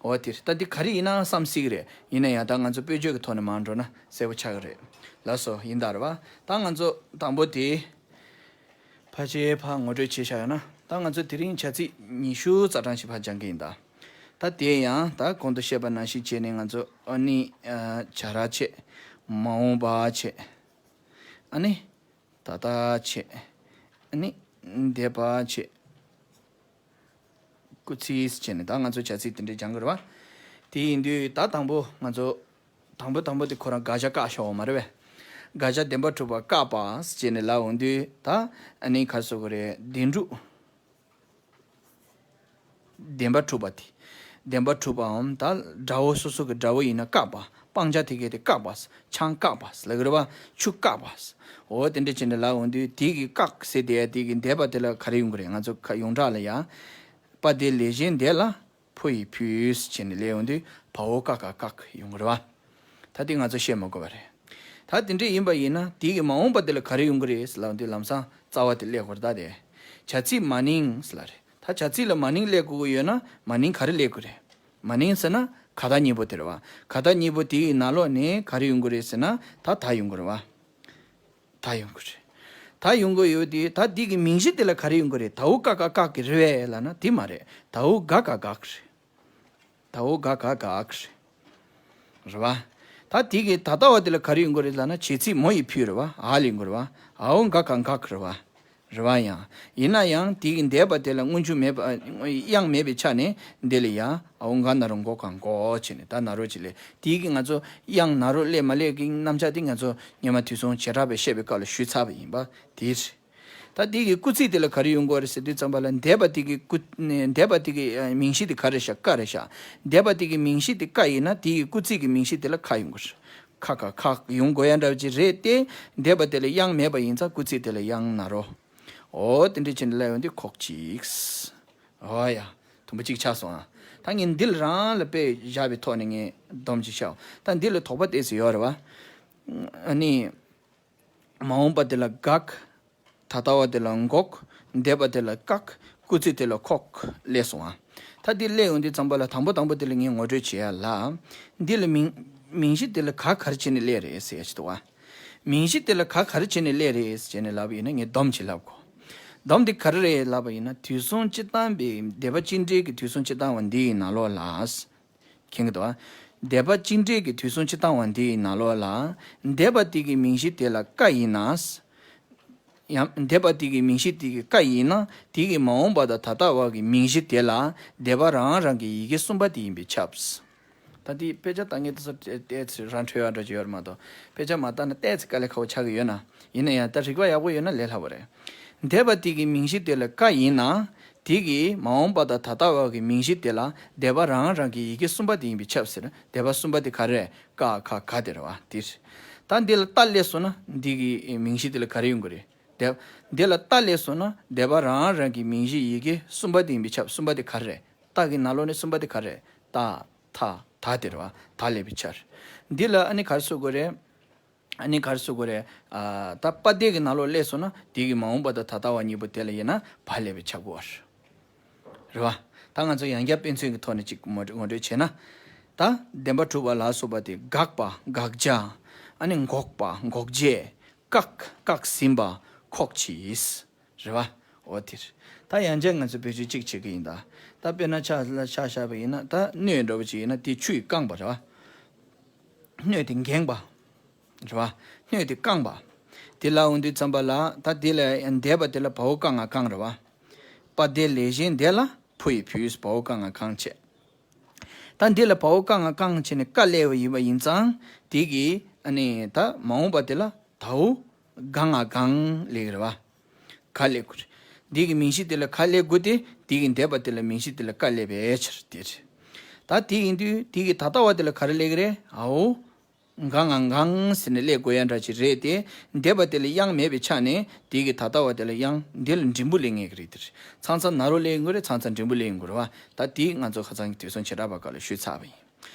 འོ་དེ་རེད། ད་འདི་ག་རེ་ཡིན་ན་བསམ་སྲིད་གི་རེད། ཡིན་ན་ཡང་ད་ང་ཚོ་དཔེ་བརྗོད་ཀྱི་ཐོག་ནས་མར་འགྲོ་ན་གསལ་པོ་ཆགས་གི་རེད། ལགས་སོ་ཡིན་ད་རེད་བ། ད་ང་ཚོ་དང་པོ་དེ་ཕལ་ཆེར་ཕར་ངོ་སྤྲོད་བྱས་བཞག་ཡོད་ན་ད་ང་ཚོ་དེ་རིང་བྱ་ཚིག་ཉི་ཤུ་རྩ་གྲངས་ཤིག་ཕར་སྦྱང་གི་ཡིན་ད། ད་ ད་དེ་ཡང་ད་གོང་དུ་བཤད་པ་ནང་བཞིན་བྱས་ནས་ང་ཚོ་ཨ་ནི་ཨ་བྱ་ར་བྱས། མ་འོངས་པ་བྱས། ཨ་ནི་ད་ལྟ་བྱས། ཨ་ནི་འདས་པ་བྱས། སྐུལ་ཚིག་བྱས་ནས་ད་ང་ཚོ་བྱ་ཚིག་དེ་འདྲས་སྦྱང་དགོས་རེད་བ། དེ་ཡིན་དུས་ད་དང་པོ་ང་ཚོ་དང་པོ་དང་པོ་དེ་ཁོ་རང་དགག་བྱ་བཀག་བཞག་འོ་མ་རེད་བས། དགག་བྱ་བདེན་པར་གྲུབ་པ་བཀག་པ་བྱས་ནས་ལབ་འོང་དུས་ད་ཨ་ནི་ག་རེ་ཟེར་དགོས་རེད། བདེན་གྲུབ། བདེན་པར་གྲུབ་པ་དེ། བདེན་པར་གྲུབ་པའམ་ད་དགྲ་བོ་སོ་སོ་གི་དགྲ་བོ་ཡིན་ན་བཀག་པ། སྤང་བྱ་དེ་གའི་དེ་བཀག་པ། ཆང་བཀག་པ་ལབ་ཀྱི་རེད་བ། ཆུ་བཀག་པ། འོ་དེ་འདྲ་བྱས་ནས་ལབ་འོང་དུས་དེ་གི་བཀག་ཟེར་དེ་དེ་གི་འདས་པ་དེ་ལ་ག་རེ་ཡོང་གི་རེད། ང་ཚོ་ཁ་ཡོངས་གྲགས་ལ་ཡ། པ་དེ་ལས་གཞན་འདས་ལ་ཕོ་ཡི་ཕུས་བྱས་ནས་ལས་འོང་དུས་བའོ་ཀ་ག་བཀག་ཡོང་གི་རེད་བ། ད་དེ་ང་ཚོ་བཤད་མ་དགོས་པ་རེད། ད་དེ་འདྲ་ཡིན་པ་ཡིན་ན་དེ་གི་མ་འོངས་པ་དེ་ལ་ག་རེ་ཡོང་གི་རེད་ལབ་དུས་ལམ་སང་རྩ་བ་དེ་སླེབས་དགོས་རེད། ད་དེ་བྱ་ཚིག་མ་ནིང་ལབ་རེད། ད་བྱ་ཚིག་ལ་མ་ནིང་སླེབས་དགོས་ཀྱི་ཡོད་ན་མ་ནིང་ག་རེ་སླེབས་དགོས་རེད། མ་ནིང་ཟེར་ན་ག་ད་གཉིས་པོ་དེ་རེད་བ། ག་ད་གཉིས་པོ་དེ་ཡི་ནང་ལོགས་ནས་ག་རེ་ཡོང་གི་རེད་ཟེར་ན་ད་ད་ཡོང་གི་རེད་བ། ད་ཡོང་གི་རེད། ད་ཡོང་གི་ཡོད་དེ་ད་འདི་གི་མིང་གཞི་དེ་ལ་ག་རེ་ཡོང་གི་རེད། བའོ་ཀ་ག་བཀག་གི་རེད་བས་ལབ་ན་དེ་མ་རེད། བའོ་ག་ག་བཀག་གི་རེད། བའོ་ག་ག་བཀག་གི་རེད། རེད་བ། ད་འདི་གི་ད་ལྟ་བ་དེ་ལ་ག་རེ་ཡོང་གི་རེད་ལབ་ན་བྱེད་ཚིག་མོ་ཡི་ཕུ་རེད་བ། འ་ལ་ཡོང་གི་རེད་བ། འའོ་ག་ག་བཀག་གི་རེད་བ། རེད་བ། ཡང་ཡིན་ན་ཡང་དེ་གི་འདས་པ་དེ་ལ་སྔོན་འཇུག་མེད་པ་དབྱངས་མེད་པའི་ཆ་ནས་འདི་ལ་ཡ་འའོ་ག་ན་རོ་མགོ་ག་མགོ་བྱས་ནས་ད་ན་རོ་ཅིག་ལས་དེ་གི་ང་ཚོ་དབྱངས་ན་རོ་སླེབས་མ་སླེབས་ཀྱི་རྣམ་གཞག་དེ་ང་ཚོ་སྔོན་མ་དུས་གསུམ་བྱེ་བྲག་པའི་བཤད་པའི་སྐབས་ལ་ཞུས་ཚར་བ་ཡིན་པ་དེ་རེད། ད་དེ་གི་སྐུལ་ཚིག་དེ་ལ་ག་རེ་ཡོང་གི་རེད་ཟེར་དུས་ཙམ་པ་ལ་འདས་པ་དེ་གི་སྐུ་འདས་པ་དེ་གི་མིང་གཞི་དེ་ག་རེ་ཤག་ཀ་རེད་ཤག་འདས་པ་དེ་གི་མིང་གཞི་དེ་ཀ་ཡིན་ན་དེ་གི་སྐུལ་ཚིག་གི་མིང་གཞི་དེ་ལ་ཁ་ཡོང་གི་རེད། ཁ་ག་ཁ་ཡོང་དགོས་ཡ་འདྲ་བ་ཅིག་རེད་དེ། འདས་པ་དེ་ལ་དབྱངས་མེད་པ་ཡིན་ཙང་སྐུལ་ཚིག་དེ་ལ་དབྱངས་ན་རོ། འོ་དེ་འདྲ་བྱས་ནས་ལབ་ཡོང་དུས་ཁོག་ཅིག་འོ་ཡ། དུམ་བུ་གཅིག་ཆགས་སོང་ཨ། ད་ངས་འདི་ལ་རང་ལ་དཔེ་བཞག་པའི་ཐོག་ནས་ངས་སྡོམ་ཅིག་བྱའོ། ད་འདི་ལ་དོགས་པ་ཏོག་ཙམ་ཡོད་རེད་བ། ཨ་ནི། མ་འོངས་པ་དེ་ལ་དགག་ད་ལྟ་བ་དེ་ལ་འགོག་འདས་པ་དེ་ལ་བཀག་སྐུལ་ཚིག་དེ་ལ་ཁོག་སླེབས་སོང་ཨ། ད་འདི་སླེབས་ཡོང་དུས་ཙམ་པ་ལ་དང་པོ་དང་པོ་དེ་ལ་ངས་ངོ་སྤྲོད་བྱེད་ཡ་ལ། འདི་ལ་མིང་མིང་གཞི་དེ་ལ་ག་ག་རེ་བྱས་ནས་སླེབས་རེད་ཟེར་ཡ་ཅིག་འདུག་བ། མིང་གཞི་དེ་ལ་ག་ག་རེ་བྱས་ནས་སླེབས་རེད་ཟེར་ནས་ལབ་པ་ཡིན་ན་ངས་སྡོམ་ཅིག་ལབ་དགོས། སྡོམ་དེ་ག་རེ་རེད་ལབ་པ་ཡིན་ན་དུས་གསུམ་སྤྱི་བཏང་པའི་འདས་པ་སྤྱི་འབྲེལ་གྱི་དུས་གསུམ་སྤྱི་བཏང་བ་འདི་ཡི་ནང་ལོགས་ལ། མཁྱེན་གྱི་འདུག་བ། འདས་པ་སྤྱི་འབྲེལ་གྱི་དུས་གསུམ་སྤྱི་བཏང་བ་འདི་ཡི་ནང་ལོགས་ལ། འདས་པ་དེ་གི་མིང་གཞི་དེ་ལ་ཀ་ཡིན་ན། ཡང་འདས་པ་དེ་གི་མིང་གཞི་དེ་གི་ཀ་ཡིན་ན་དེ་གི་མ་འོངས་པ་དང་ད་ལྟ་བ་གི་མིང་གཞི་དེ་ལ་འདས་པ་རང་རང་གི་ཡི་གེ་གསུམ་པ་དེ་ཡིན་པས་ཁྱབ། ད་དེ་དཔེ་ཆ་ལྟ་མཁན་དེ་ཚོ་ཏོག་ཙམ་ར་འཕྲོད་ཡ་འདྲ་ཅིག་ཡོད་རེད་མ་གཏོགས་དཔེ་ཆ་མ་ལྟ་ན་ཏོག་ཙམ་དཀའ་ལས་ཁག་པོ་ཆགས་ཀྱི་ཡོད་ན། ཡིན་ན་ཡང་ད་རིག་པ་ཡག་པོ་ཡོད་ན་ལས་སླ་པོ་རེད། འདས་པ་དེ་གི་མིང་གཞི་དེ་ལ་ཀ་ཡིན་ན། དེ་གི་མ་འོངས་པ་དང་ད་ལྟ་བ་གི་མིང་གཞི་དེ་ལ་འདས་པ་རང་རང་གི་ཡི་གེ་གསུམ་པ་དེ་ཡིན་པས་ཁྱབ་ཟེར། འདས་པ་གསུམ་པ་དེ་ག་རེ་རེད། ཀ་ཁ་ག་དེ་རེད་བ་དེ་རེད། ད་འདི་ལ་ཏ་སླེབས་སོང་ན་འདི་གི་མིང་གཞི་དེ་ལ་ག་རེ་ཡོང་གི་རེད། འདས་འདི་ལ་ཏ་སླེབས་སོང་ན་འདས་པ་རང་རང་གི་མིང་གཞི་ཡི་གེ་གསུམ་པ་དེ་ཡིན་པས་ཁྱབ། གསུམ་པ་དེ་ག་རེ་རེད། ཏ་གི་ནང་ལོགས་ནས་གསུམ་པ་དེ་ག་རེ་རེད། ཏ་ཐ་ད་དེ་རེད་བ། ད་སླེབས་པའི་ཆར། འདི་ལ་ཨ་ནི་ག་རེ་ཟེར་དགོས་རེད། ཨ་ནི་ག་རེ་ཟེར་དགོས་རེད། ཨ་ད་པ་དེ་གི་ནང་ལོགས་སླེབས་སོང་ན་དེ་གི་མ་འོངས་པ་དང་ད་ལྟ་བ་གཉིས་པོ་དེ་ལ་ཡིན་ན་བ་སླེབས་པའི་ཆ་དགོས་རེད་བ། ད་ང་ཚོ་ཡང་བསྐྱར་དཔེ་མཚོན་གྱི་ཐོག་ནས་ཅིག་ངོ་ངོ་སྤྲོད་བྱས་ན། ད་བདེན་པར་གྲུབ་པ་ལ་སོགས་པ་དེ་དགག་པ་དགག་བྱ། ཨ་ནི་འགོག་པ་འགོག་བྱེད། བཀག་བཀག་ཟིན་པ་ཁོག་ཕྱིས། རེད་བ། འོ་དེ་རེད། ད་ཡང་བསྐྱར་ང་ཚོ་བེད་སྤྱོད་གཅིག་བྱེད་ཀྱི་ཡིན་ད། ད་དཔེར་ན་ཆ་ལ་ཆ་བཞག་པ་ཡིན་ན་ད་སྣོད་འདྲ་བོ་ཅིག་ཡིན་ན་དེ་ཆུ་ཡིས་བཀང་པ་རེད་བ། སྣོད་དེ་འགེངས་པ། རེད་བ། སྣོད་དེ་བཀང་པ། དེ་ལ་འོང་དུས་ཙམ་པ་ལ་ད་དེ་ལ་འདས་པ་དེ་ལ་བའོ་ཀ་ང་བཀང་རེད་བ། པ་དེ་ལས་གཞན་འདས་ལ་ཕོ་ཡི་ཕུས་བའོ་ཀ་ང་བཀང་བྱས། ད་འདི་ལ་བའོ་ཀ་ང་བཀང་བྱས་ནས་ཀ་སླེབས་པ་ཡིན་པ་ཡིན་ཙང་དེ་གི་ཨ་ནི་ད་མ་འོངས་པ་དེ་ལ་དའོ་ག་ང་གང་སླེབས་རེད་བ། ག་སླེབས་དགོས་རེད། འདི་གི་མིང་གཞི་དེ་ལ་ག་སླེབས་དགོས་ཏེ་དེ་གི་འདས་པ་དེ་ལ་མིང་གཞི་དེ་ལ་ཀ་སླེབས་པའི་ཕྱིར་དེ་རེད། ད་དེ་ཡིན་དུས་དེ་གི་ད་ལྟ་བ་དེ་ལ་ག་རེ་སླེབས་ཀྱི་རེད། འའོ་ག་ང་གང་ཟེར་ནས་སླེབས་དགོས་ཡ་འདྲ་ཅིག་རེད་དེ། འདས་པ་དེ་ལ་དབྱངས་མེད་པའི་ཆ་ནས་དེ་གི་ད་ལྟ་བ་དེ་ལ་དབྱངས་འདི་ལ་འགྲེང་བུ་སླེབས་ངེས་ཀྱི་རེད་དེ། ཚང་ཚང་ན་རོ་སླེབས་ཡོང་གི་རེད། ཚང་ཚང་འགྲེང་བུ་སླེབས་ཡོང་གི་རེད་བ། ད་དེ་ང་ཚོ་ཁ་སང་གི་དུས་གསུམ་བྱེ་བྲག་པ་སྐབས་ལ་ཞུས་ཚར་བ་ཡིན།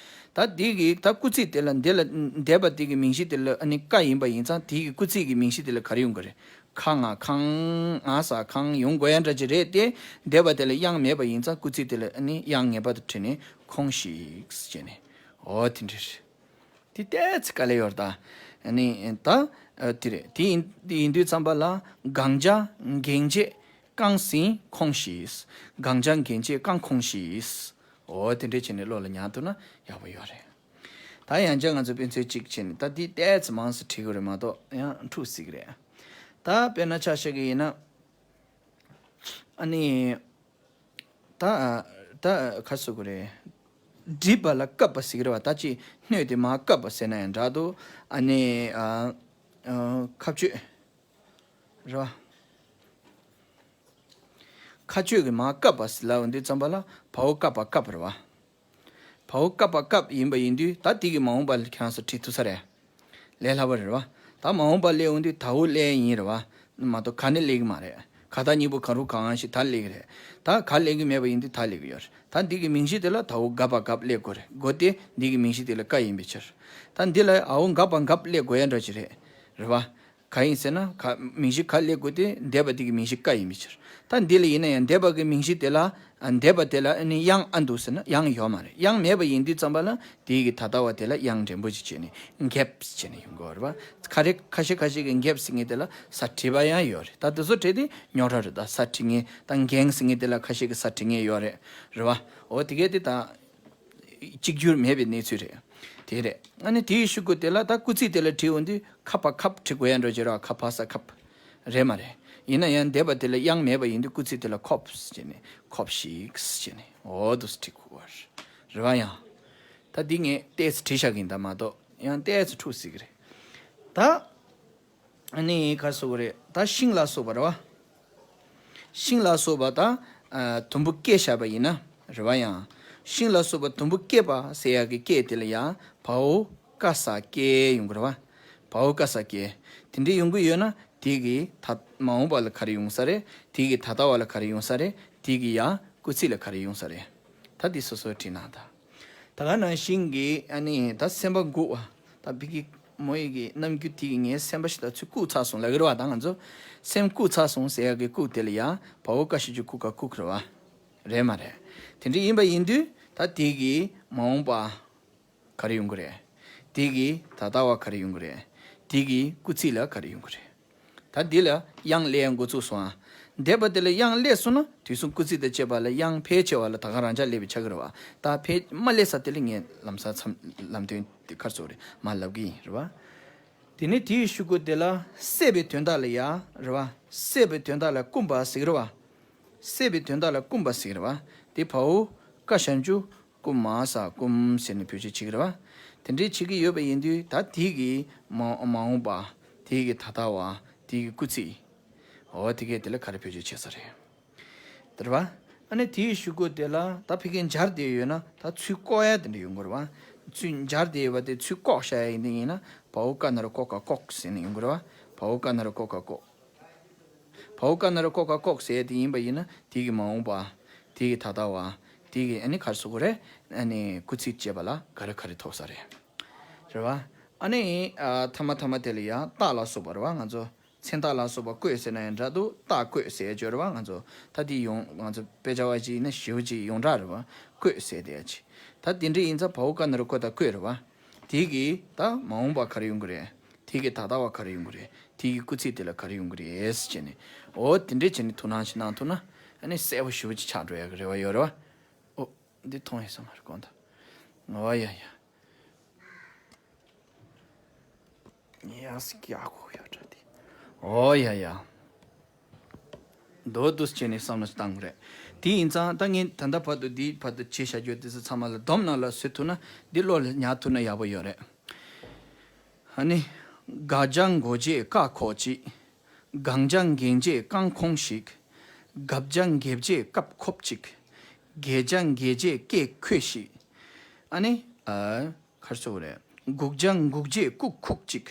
ད་དེ་གི་ད་སྐུལ་ཚིག་དེ་ལ་འདི་ལ་འདས་པ་དེ་གི་མིང་གཞི་དེ་ལ་ཨ་ནི་ཀ་ཡིན་པ་ཡིན་ཙང་དེ་གི་སྐུལ་ཚིག་གི་མིང་གཞི་དེ་ལ་ག་རེ་ཡོང་གི་རེད། ཁ་ང་ཁང་། ང་ས་ཁང་ཡོང་དགོས་ཡ་འདྲ་ཅིག་རེད་དེ། འདས་པ་དེ་ལ་དབྱངས་མེད་པ་ཡིན་ཙང་སྐུལ་ཚིག་དེ་ལ་ཨ་ནི་དབྱངས་ངེས་པར་དུ་བྲིས་ནས་ཁོང་ཞིག་ཟེར་ནས། འོ་དེ་འདྲ་རེད། དེ་ཏོག་ཙམ་དཀའ་ལས་ཡོད་རེད་ད། ཨ་ནི་ད་ཨ་དེ་རེད། དེ་ཡིན་དེ་ཡིན་དུས་ཙམ་པ་ལ་གང་བྱ་འགེངས་བྱེད་བཀང་ཟིན་ཁོང་ཞིག་གང་བྱ་འགེངས་བྱེད་བཀང་ཁོང་ཞིག་འོ་དེ་འདྲས་བྱས་ནས་བློ་ལ་ཉར་ཐུབ་ན་ཡག་པོ་ཡོད་རེད། ད་ཡང་བསྐྱར་ང་ཚོ་དཔེ་མཚོན་གཅིག་བྱས་ནས་ད་འདི་ཏོག་ཙམ་མང་ཙམ་བྲིས་དགོས་རེད་མ་གཏོགས་ཡང་འཁྲུག་སྲིད་ཀྱི་རེད། ད་དཔེར་ན་ཆ་བཞག་གི་ཡིན་ན། ཨ་ནི། ད་ད་ག་རེ་ཟེར་དགོས་རེད། སྒྲིབ་པ་ལ་བཀབ་པ་ཟེར་གྱི་རེད་བ། ད་ཅི་སྣོད་དེ་མར་བཀབ་པ་ཟེར་ན་ཡང་འདྲ་འདུག་ཨ་ནི། ཨ། ཨ། ཁ་གཅོད། རེད་བ། ཁ་གཅོད་ཀྱི་མར་བཀབ་པ་ཟེར་ལབ་ཡོང་དུས་ཙམ་པ་ལ་བའོ་བཀབ་པ་བཀབ་རེད་བ། བའོ་བཀབ་པ་བཀབ་ཡིན་པ་ཡིན་དུས་ད་དེ་གི་མ་འོངས་པ་ལ་ཁྱེད་རང་ཚོ་བྲིས་ཐུབ་ས་རེད། ལས་སླ་པོ་རེད་བ། ད་མ་འོངས་པ་སླེབས་ཡོང་དུས་དའོ་སླེབས་ཡིན་རེད་བ། མ་གཏོགས་ག་ནི་སླེབས་ཀྱི་མ་རེད། ག་ད་གཉིས་པོ་གང་རུང་གང་ཞིག་ད་སླེབས་ཀྱི་རེད། ད་ག་སླེབས་ཀྱི་མེད་པ་ཡིན་དུས་ད་སླེབས་ཀྱི་ཡོད་རེད། ད་འདི་གི་མིང་གཞི་དེ་ལ་དའོ་ག་པ་གབ་སླེབས་དགོས་རེད། དགོས་ཏེ་འདི་གི་མིང་གཞི་དེ་ལ་ཀ་ཡིན་པའི་ཕྱིར། ད་འདི་ལ་འའོ་ག་པ་གབ་སླེབས་དགོས་ཡ་འདྲ་ཅིག་རེད། རེད་བ། ག་ཡིན་ཟེར་ན་ག་མིང་གཞི་ག་སླེབས་དགོས་ཏེ་འདས་པ་འདི་གི་མིང་གཞི་ཀ་ཡིན་པའི་ཕྱིར། ད་འདི་ལ་ཡིན་ན་ཡང་འདས་པ་གི་མིང་གཞི་དེ་ལ། ཨ། འདས་པ་དེ་ལ་ཨ་ནི་དབྱངས་ཨ་འདུག་ཟེར་ན་དབྱངས་ཡོད་མ་རེད། དབྱངས་མེད་པ་ཡིན་དུས་ཙམ་པ་ལ་དེའི་གི་ད་ལྟ་བ་དེ་ལ་དབྱངས་འགྲེང་བུ་ཅིག་བྱས་ནས་འགེབས་བྱས་ནས་ཡོང་གི་ཡོད་རེད་བ། ཁ་རེ་ཁ་ཤས་ཁ་ཤས་ཀྱིས་འགེབས་ཟེར་མཁན་དེ་ལ་ས་བྲིས་པ་ཡང་ཡོད་རེད། ད་དེ་ཚོ་བྲིས་ཏེ་རྙོག་དྲ་རེད། ད་ས་བྲིས་མཁན་ད་འགེངས་ཟེར་མཁན་དེ་ལ་ཁ་ཤས་ཀྱིས་ས་བྲིས་མཁན་ཡོད་རེད། རེད་བ། འོ་དེ་གས་དེ་ད། གཅིག་གྱུར་མེད་པའི་གནས་ཚུལ་རེད། དེ་རེད། ཨ་ནི་དེའི་གཞུག་གུ་དེ་ལ་ད་སྐུལ་ཚིག་དེ་ལ་བྲིས་འོང་དུས་ཁ་པ་ཁབ་བྲི་དགོས་ཡ་འགྲོ་བྱེད་ར། ཁ་ཕ་ས་ཁབ། རེད་མ་རེད། ཡིན་ན་ཡང་འདས་པ་དེ་ལ་དབྱངས་མེད་པ་ཡིན་དུས་སྐུལ་ཚིག་དེ་ལ་ཁོབ་ཟེར་ནས་ཁོབ་ཤིག་ཟེར་ནས་འོ་དུ་བྲི་དགོས་པ་རེད་བ། ཡང་། ད་འདི་ངས་ཏོག་ཙམ་བྲིས་བཞག་གི་ཡིན་ད་མ་གཏོགས་ཡང་ཏོག་ཙམ་འཁྲུག་སྲིད་ཀྱི་རེད། ད། ཨ་ནི་ག་རེ་ཟེར་དགོས་རེད། ད་ཤིང་ལ་སོགས་པ་རེད་བ། ཤིང་ལ་སོགས་པ་ད། ཨ། དུམ་བུ་བཀལ་བཞག་པ་ཡིན་ན་རེད་བ། ཡང་ཤིང་ལ་སོགས་པ་དུམ་བུ་བཀལ་པ་ཟེར་ཡག་གི་བཀལ་དེ་ལ་ཡང་བའོ་ཀ་ས་བཀལ་ཡོང་གི་རེད་བ། བའོ་ཀ་ས་བཀལ། དེ་འདྲའི་ཡོང་གི་ཡོད་ན་དེ་གི་ད་མ་འོངས་པ་ལ་ག་རེ་ཡོང་ས་རེད། དེ་གི་ད་ལྟ་བ་ལ་ག་རེ་ཡོང་ས་རེད། དེ་གི་ཡང་སྐུལ་ཚིག་ལ་ག་རེ་ཡོང་ས་རེད། ད་དེ་སོ་སོ་བྲིས་ན་ད། ད་ག་ནང་བཞིན་གྱི་ཨ་ནི་ད་སེམས་པ་འགུག་པ། ད་ཕ་གི་མོ་ཡི་གི་རྣམ་འགྱུར་དེ་གི་ངའི་སེམས་པ་ཞིག་ད་ཚུར་བཀུག་ཚར་སོང་ལབ་ཀྱི་རེད་བ། ད་ང་ཚོ་སེམས་བཀུག་ཚར་སོང་ཟེར་ཡག་གི་བཀུག་དེ་ལ་ཡང་བའོ་ཀ་ཞབས་ཀྱུ་ཀུ་ག་བཀུག་རེད་བ། རེད་མ་རེད། དེ་འདྲ་ཡིན་པ་ཡིན་དུས་ད་དེ་གི་མ་འོངས་པ་ག་རེ་ཡོང་གི་རེད། དེ་གི་ད་ལྟ་བ་ག་རེ་ཡོང་གི་རེད། དེ་གི་སྐུལ་ཚིག་ལ་ག་རེ་ཡོང་གི་རེད། ད་འདི་ལ་དབྱངས་སླེབས་འགོ་ཚུགས་སོང་ཨ། འདས་པ་དེ་ལ་དབྱངས་སླེབས་སོང་ན་དུས་གསུམ་སྐུལ་ཚིག་དང་བཅས་པ་ལ་དབྱངས་ཕལ་ཆེ་བ་ལ་ད་ག་རང་འཇགས་སླེབས་པའི་ཆགས་ཀྱི་རེད་བ། ད་ཕལ་མ་སླེབས་ས་དེ་ལ་ངས་ལམ་སང་མཚམས་ལམ་སྟོན་དེ་ག་རེ་ཟེར་དགོས་རེད་མར་ལབ་ཀྱི་ཡིན་རེད་བ། དེ་ནས་དེའི་གཞུག་གུ་དེ་ལ་སྲེད་པའི་དོན་དག་ལ་ཡ་རེད་བ། སྲེད་པའི་དོན་དག་ལ་བསྐུམ་པ་ཟེར་གྱི་རེད་བ། སྲེད་པའི་དོན་དག་ལ་བསྐུམ་པ་ཟེར་གྱི་རེད་བ། དེ་བའོ་ཀ་ཞབས་ཀྱུ་བསྐུམ་མ་ས་བསྐུམ་ཟེར་ནས་བེད་སྤྱོད་བྱེད་ཀྱི་རེད་བ། དེ་འདྲའི་བྱེད་ཀྱི་ཡོད་པ་ཡིན་དུས་ད་དེ་གི་མ་མ་འོངས་པ། དེ་གི་ད་ལྟ་བ། དེ་གི་སྐུལ་ཚིག་འོ་དེ་གས་དེ་ལ་ག་རེ་བེད་སྤྱོད་བྱེད་ས་རེད། དེ་རེད་བ། ཨ་ནི་དེའི་གཞུག་གུ་དེ་ལ་ད་ཕ་གི་སྦྱར་བསྡད་ཡོད་ན་ད་ཚུར་བཀོག་ཡ་དེ་འདྲ་ཡོང་གི་རེད་བ། ཚུར་སྦྱར་བསྡད་ཡོད་པ་དེ་ཚུར་བཀོག་བཞག་ཡ་ཡིན་དེ་ཡིན་ན་བའོ་ཀ་ན་རོ་ཀོ་ཀ་ཀོག་ཟེར་ནས་ཡོང་གི་རེད་བ། བའོ་ཀ་ན་རོ་ཀོ་ཀ་ཀོག་བའོ་ཀ་ན་རོ་ཀོ་ཀ་ཀོག་ཟེར་དེ་ཡིན་པ་ཡིན་ན་དེ་གི་མ་འོངས་པ། དེ་གི་ད་ལྟ་བ། དེ་གི་ཨ་ནི་ག་རེ་ཟེར་དགོས་རེད། ཨ་ནི་སྐུལ་ཚིག་བཅས་པ་ལ་ག་རེ་ག་རེ་ཐོབ་ས་རེད། རེད་བ། ཨ་ནི་ཨ་ཐ་མ་ཐ་མ་དེ་ལ་ཡང་རྟགས་ལ་སོགས་པ་རེད་བ། ང་ཚོ་མཚན་རྟགས་ལ་སོགས་པ་བཀོད་ཟེར་ན་ཡང་འདྲ་འདུག་རྟགས་བཀོད་ཟེར་ཡ་ཅིག་ཡོད་རེད་བ། ང་ཚོ་ད་དེ་ཡོང་ང་ཚོ་དཔེ་ཆ་བ་ཅིག་ཡིན་ན་ཞེ་པོ་ཅིག་ཡོངས་གྲགས་རེད་བ། བཀོད་ཟེར་དེ་ཡ་ཅིག་ད་དེ་འདྲ་ཡིན་ཙང་བའོ་ཀ་ན་རོ་ཀོ་ད་བཀོད་རེད་བ། དེ་གི་ད་མ་འོངས་པ་ག་རེ་ཡོང་གི་རེད། དེ་གི་ད་ལྟ་བ་ག་རེ་ཡོང་གི་རེད། དེ་གི་སྐུལ་ཚིག་དེ་ལ་ག་རེ་ཡོང་གི་རེད་ཟེར་བྱས་ནས། འོ་དེ་འདྲས་བྱས་ནས་ཐུགས་སྣང་ཞིག་གནང་ཐུབ་ན་ཨ་ནི་གསལ་པོ་ཞེ་པོ་ཅིག་ཆགས་འགྲོ་ཡག་གི་རེ་བ་ཡོད་རེད་བ། འོ། འདི་མཐོང་ཡག་ས་མ་རེད་དགོངས་དག་འོ་ཡ་ཡ། ཡ་སི་ཀི་ཨ་ཁོ་ཡ་དྲ་དེ། འོ་ཡ་ཡ། མདོར་བསྡུས་བྱས་ནས་བསམ་བློ་བཏང་དགོས་རེད། དེ་ཡིན་ཙང་ད་ངས་ད་ལྟ་བར་དུ་འདིའི་བར་དུ་བྱས་བཞག་རྒྱུ་དེ་ཚོ་ཚང་མ་ལ་སྡོམ་ནང་ལ་བཟོ་ཐུབ་ན་འདི་བློ་ལ་ཉར་ཐུབ་ན་ཡག་པོ་ཡོད་རེད། ཨ་ནི། དགག་བྱ་འགོག་བྱེད་བཀག་འགོག་གཅིག་གང་བྱ་འགེངས་བྱེད་བཀག་འགོག་ཞིག་གབ་བྱ་འགེབས་བྱེད་བཀག་འགོག་ཅིག་གད་བྱ་འགེལ་བྱེད་བཀག་འགོག་ཞིག་ཨ་ནི། ཨ། ག་རེ་ཟེར་དགོས་རེད། འགུག་བྱ་འགུགས་བྱེད་བཀུག་འགུག་ཅིག་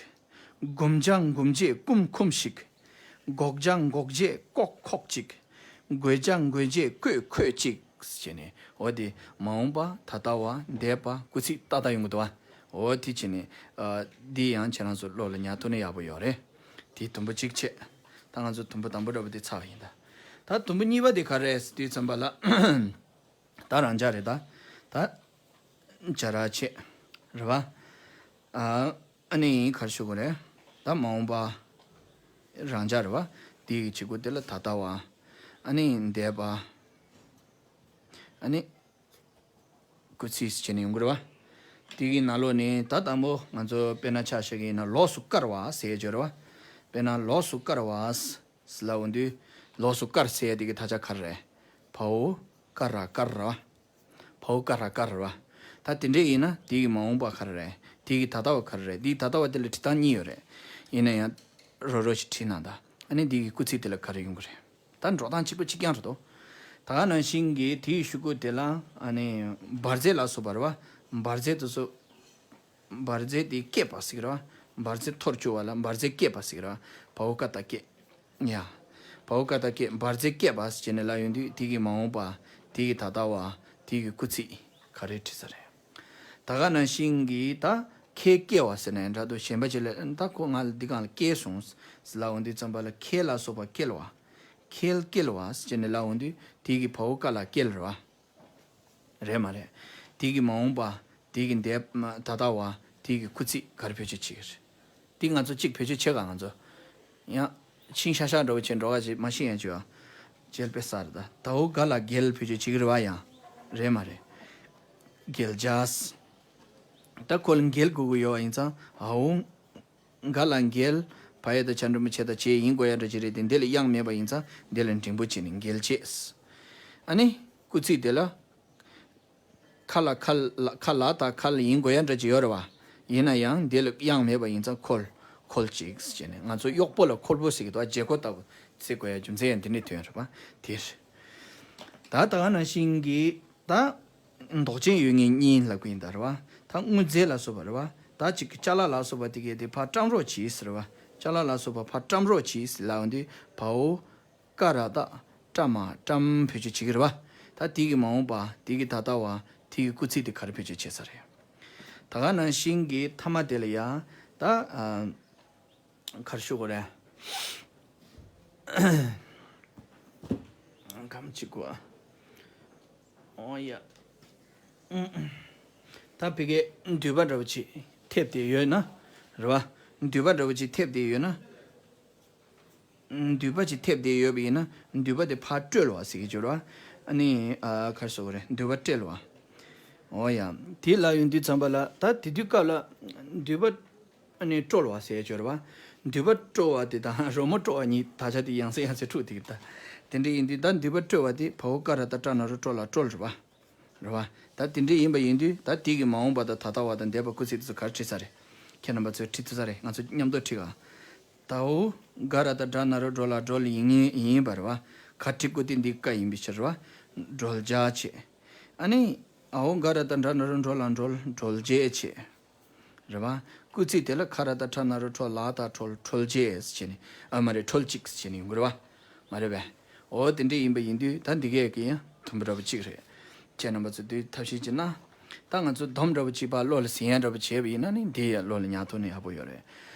སྒོམ་བྱ་སྒོམ་བྱེད་བསྒོམ་སྒོམ་ཞིག་འགོག་བྱ་འགོག་བྱེད་བཀོག་འགོག་ཅིག་འགོད་བྱ་འགོད་བྱེད་བཀོད་འགོད་ཅིག་ཟེར་ནས་འོ་དེ་མ་འོངས་པ་ད་ལྟ་བ་འདས་པ་སྐུལ་ཚིག་ཏག་ཏག་ཡོང་གི་འདུག་བ། འོ་དེ་བྱས་ནས་ཨ། འདི་ཡང་ཁྱེད་རང་ཚོ་བློ་ལ་ཉར་ཐུབ་ན་ཡག་པོ་ཡོད་རེད། དེ་དུམ་བུ་གཅིག་བྱས། ད་ང་ཚོ་དུམ་བུ་དང་པོ་འདྲ་པོ་དེ་ཚར་བ་ཡིན་ད། ད་དུམ་བུ་གཉིས་པ་དེ་ག་རེ་རེད་ཟེར་དུས་ཙམ་པ་ལ། ད་རང་འཇགས་རེད་ད། ད། བྱ་ར་ཆེ། རེད་བ། ཨ། ཨ་ནི་ག་རེ་ཞུ་དགོས་རེད། ད་མ་འོངས་པ། རང་འཇགས་རེད་བ། དེ་གི་བྱེད་སྒོ་དེ་ལ་ད་ལྟ་བ། ཨ་ནི་འདས་པ། ཨ་ནི། སྐུལ་ཚིག་བྱས་ནས་ཡོང་གི་རེད་བ། དེ་གི་ནང་ལོགས་ནས་ད་དང་པོ་ང་ཚོ་དཔེར་ན་ཆ་བཞག་གི་ཡིན་ན་ལོགས་སུ་བཀར་བ་ཟེར་ཡས་ཅིག་ཡོད་རེད་བ། དཔེར་ན་ལོགས་སུ་བཀར་བ་ཟེར་ལབ་ཡོང་དུས་ལོགས་སུ་བཀར་ཟེར་ཡས་དེ་གི་དག་ཆ་ག་རེ་རེད། བའོ་ཀ་ར་བཀར་རེད་བ། བའོ་ཀ་ར་བཀར་རེད་བ། ད་དེ་འདྲས་ཡིན་ན་དེ་གི་མ་འོངས་པ་ག་རེ་རེད། དེ་གི་ད་ལྟ་བ་ག་རེ་རེད། དེ་གི་ད་ལྟ་བ་དེ་ལ་བྲིས་སྟངས་གཉིས་ཡོད་རེད། ཡིན་ན་ཡང་རོ་རོ་ཞིག་བྲིས་གནང་དང་། ཨ་ནི་འདི་གི་སྐུལ་ཚིག་དེ་ལ་ག་རེ་ཡོང་གི་རེད། ད་འགྲོ་སྟངས་གཅིག་པ་གཅིག་རྐྱང་རེད་དོ། ད་ག་ནང་བཞིན་གྱི་དེའི་གཞུག་གུ་དེ་ལ་ཨ་ནི་འབར་རྫས་ལ་སོགས་པ་རེད་བ། འབར་རྫས་དེ་ཚོ། འབར་རྫས་དེ་བསྐྱེད་པ་ཟེར་གི་རེད་བ། འབར་རྫས་འཐོར་བཅུག་པ་ལ་འབར་རྫས་བསྐྱེད་པ་ཟེར་གི་རེད་བ། བའོ་ཀ་ཏ་བསྐྱེད། ཡ། བའོ་ཀ་ཏ་བསྐྱེད། འབར་རྫས་བསྐྱེད་པ་ཟེར་ནས་ལབ་ཡོང་དུས་དེ་གི་མ་འོངས་པ། དེ་གི་ད་ལྟ་བ། དེ་གི་སྐུལ་ཚིག་ག་རེ་བྲིས་ས་རེད། ད་ག་ནང་བཞིན་གྱི་ད་ཁས་བསྐྱལ་བ་ཟེར་ནས་འདྲ་འདུག་གཞན་པ་ཅིག་ལ་ད་ཁོ་ང་ལ་འདི་གང་ལ་བསྐྱལ་སོང་ཟེར་ལབ་འོང་དུས་ཙམ་པ་ལ་ཁས་ལ་སོགས་པ་བསྐྱལ་བ། ཁས་བསྐྱལ་བ་ཟེར་ནས་ལབ་འོང་དུས་དེ་གི་བའོ་ཀ་ལ་བསྐྱལ་རེད་བ། རེད་མ་རེད། དེ་གི་མ་འོངས་པ། དེ་གི་འདས་མ་ད་ལྟ་བ། དེ་གི་སྐུལ་ཚིག་ག་རེ་བེད་སྤྱོད་བྱེད་ཀྱི་རེད། དེ་ང་ཚོ་གཅིག་བེད་སྤྱོད་བྱེད་ག་ང་ཚོ། ཡང་། ཤིང་ཤ་ཤ་འདྲ་བོ་བྱས་འགྲོ་ག་ཅིག་མ་ཤེས་ཡང་བྱོས་ཨ། འཇལ་པེ་ས་རེད་ད། དའོ་ག་ལ་འགེལ་བེད་སྤྱོད་བྱེད་ཀྱི་རེད་བ་ཡང་། རེད་མ་རེད། འགེལ་བྱས། ད་ཁོ་ལ་འགེལ་དགོས་ཀྱི་ཡོད་པ་ཡིན་ཙང་ཨའོ། ག་ལ་འགེལ། བ་ཡ་ད་བྱ་འགྲེང་བུ་བྱེ་ད་བྱེད་ཡིན་དགོས་ཡ་འདྲ་ཅིག་རེད་དེ་འདི་ལ་དབྱངས་མེད་པ་ཡིན་ཙང་འདི་ལ་འགྲེང་བུ་བྱས་ནས་འགེལ་བྱས། ཨ་ནི། སྐུལ་ཚིག་དེ་ལ། ཁ་ལ་ཁ་ལ་ཁ་ལ་དང་ཁ་ལ་ཡིན་དགོས་ཡ་འདྲ་ཅིག་ཡོད་རེད་བ། ཡིན་ན་ཡང་འདི་ལ་དབྱངས་མེད་པ་ཡིན་ཙང་ཁོལ། ཁོལ་ཅིག་ཟེར་ནས་ང་ཚོ་གཡོག་པོ་ལ་ཁོལ་པོ་ཟེར་གི་འདུག་བ། བརྗེ་ཁོ་ལྟ་བུ་ཟེར་དགོས་ཡ་རྒྱུ་མཚན་ཡང་འདི་འདྲས་ཐོན་རེད་བ། དེ་རེད། ད་ད་ག་ནང་བཞིན་གྱི་ད། མདོག་ཅན་ཡོད་ངེས་གཉིས་ལབ་གི་ཡིན་ད་རེད་བ། ད་དངོས་རྫས་ལ་སོགས་པ་རེད་བ། ད་ཅིག་ཅ་ལག་ལ་སོགས་པ་དེ་གས་དེ་ཕར་བཀྲམ་རོགས་གྱིས་ཟེར་བ། ཅ་ལག་ལ་སོགས་པ་ཕར་བཀྲམ་རོགས་གྱིས་ཟེར་ལབ་ཡོང་དུས་བའོ། ཀ་ར་ཏ། བཀྲ་མ་བཀྲམ་བེད་སྤྱོད་བྱེད་ཀྱི་རེད་བ། ད་དེ་གི་མ་འོངས་པ། དེ་གི་ད་ལྟ་བ། དེ་གི་སྐུལ་ཚིག་དེ་ག་རེ་བེད་སྤྱོད་བྱེད་ས་རེད། ད་ག་ནང་བཞིན་གྱི་ཐ་མ་དེ་ལ་ཡ། ད། ཨ། ག་རེ་ཞུ་དགོས་རེད། གམ་གཅིག་གོ། ཨོ་ཡ། ད་ཕ་གིའི་མདུད་པ་འདྲ་བོ་ཅིག་ཐེབས་ཏེ་ཡོད་ན། རེད་བ། མདུད་པ་འདྲ་བོ་ཅིག་ཐེབས་ཏེ་ཡོད་ན། མདུད་པ་ཅིག་ཐེབས་ཏེ་ཡོད་པ་ཡིན་ན་མདུད་པ་དེ་ཕར་བཀྲོལ་བ་ཟེར་གྱི་ཡོད་རེད་བ། ཨ་ནི་ཨ་ག་རེ་ཟེར་དགོས་རེད། མདུད་པ་བཀྲལ་བ། ཨོ་ཡ། དེ་ལབ་ཡོང་དུས་ཙམ་པ་ལ་ད་དེ་དུས་སྐབས་ལ་མདུད་པ་ཨ་ནི་བཀྲོལ་བ་ཟེར་གྱི་ཡོད་རེད་བ། མདུད་པ་བཀྲོལ་བ་དེ་དང་རོལ་མོ་བཀྲོལ་བ་གཉིས་དག་ཆ་དེ་ཡང་སེ་ཡང་སེ་འཁྲུག་དེ་གི་ད། དེ་འདྲ་ཡིན་དུས་ད་མདུད་པ་བཀྲོལ་བ་དེ་བའོ་ཀ་ར་ཏ་བཀྲ་ན་རོ་བཀྲོ་ལ་བཀྲོལ་རེད་བ། རེད་བ། ད་དེ་འདྲ་ཡིན་པ་ཡིན་དུས་ད་དེ་གི་མ་འོངས་པ་དང་ད་ལྟ་བ་དང་འདས་པ་སྐུལ་ཚིག་དེ་ཚོ་ག་རེ་བྲིས་ཚར་རེད། ཁྱེད་རྣམ་པ་ཚོས་བྲིས་ཚར་རེད། ང་ཚོ་མཉམ་དུ་བྲིས་ག། དའོ་ག་ར་ཏ་བཀྲ་ན་རོ་བཀྲོ་ལ་བཀྲོལ་ཡིན་ཡིན་པ་རེད་བ། ག་བྲིས་དགོས་དེ་འདི་ཀ་ཡིན་པའི་ཕྱིར་རེད་བ། བཀྲོལ་བྱ་བྱེད། ཨ་ནི། ཨའོ་ག་ར་ཏ་བཀྲ་ན་རོ་བཀྲོ་ལ་བཀྲོལ། བཀྲོལ་བྱེད་བྱེད། རེད་བ། སྐུལ་ཚིག་དེ་ལ་ཁ་ར་ཏ་ཁྲ་ན་རོ་ཁྲོ་ལ་ཏ་ཁྲོལ། ཁྲོལ་བྱེད་ཟེར་ནས། ཨ་མ་རེད། ཁྲོལ་ཅིག་ཟེར་ནས་ཡོང་གི་རེད་བ། མ་རེད་པས། འོ་དེ་འདྲ་ཡིན་པ་ཡིན་དུས་ད་འདི་གས་ཀྱི་ཡང་དུམ་བུ་འདྲ་པོ་གཅིག་རེད། ཁྱེད་རྣམ་པ་ཚོ་དུས་ཐབས་ཤེས་བྱེད་ན། ད་ང་ཚོ་སྡོམ་འདྲ་པོ་གཅིག་ཕར་བློ་ལ་ཟིན་ཡ་འདྲ་པོ་བྱས་པ་ཡིན་ན་ནི་འདི་ཡང་བློ་ལ་ཉར་ཐུབ་ན་ཡག་པོ་ཡོད་རེད།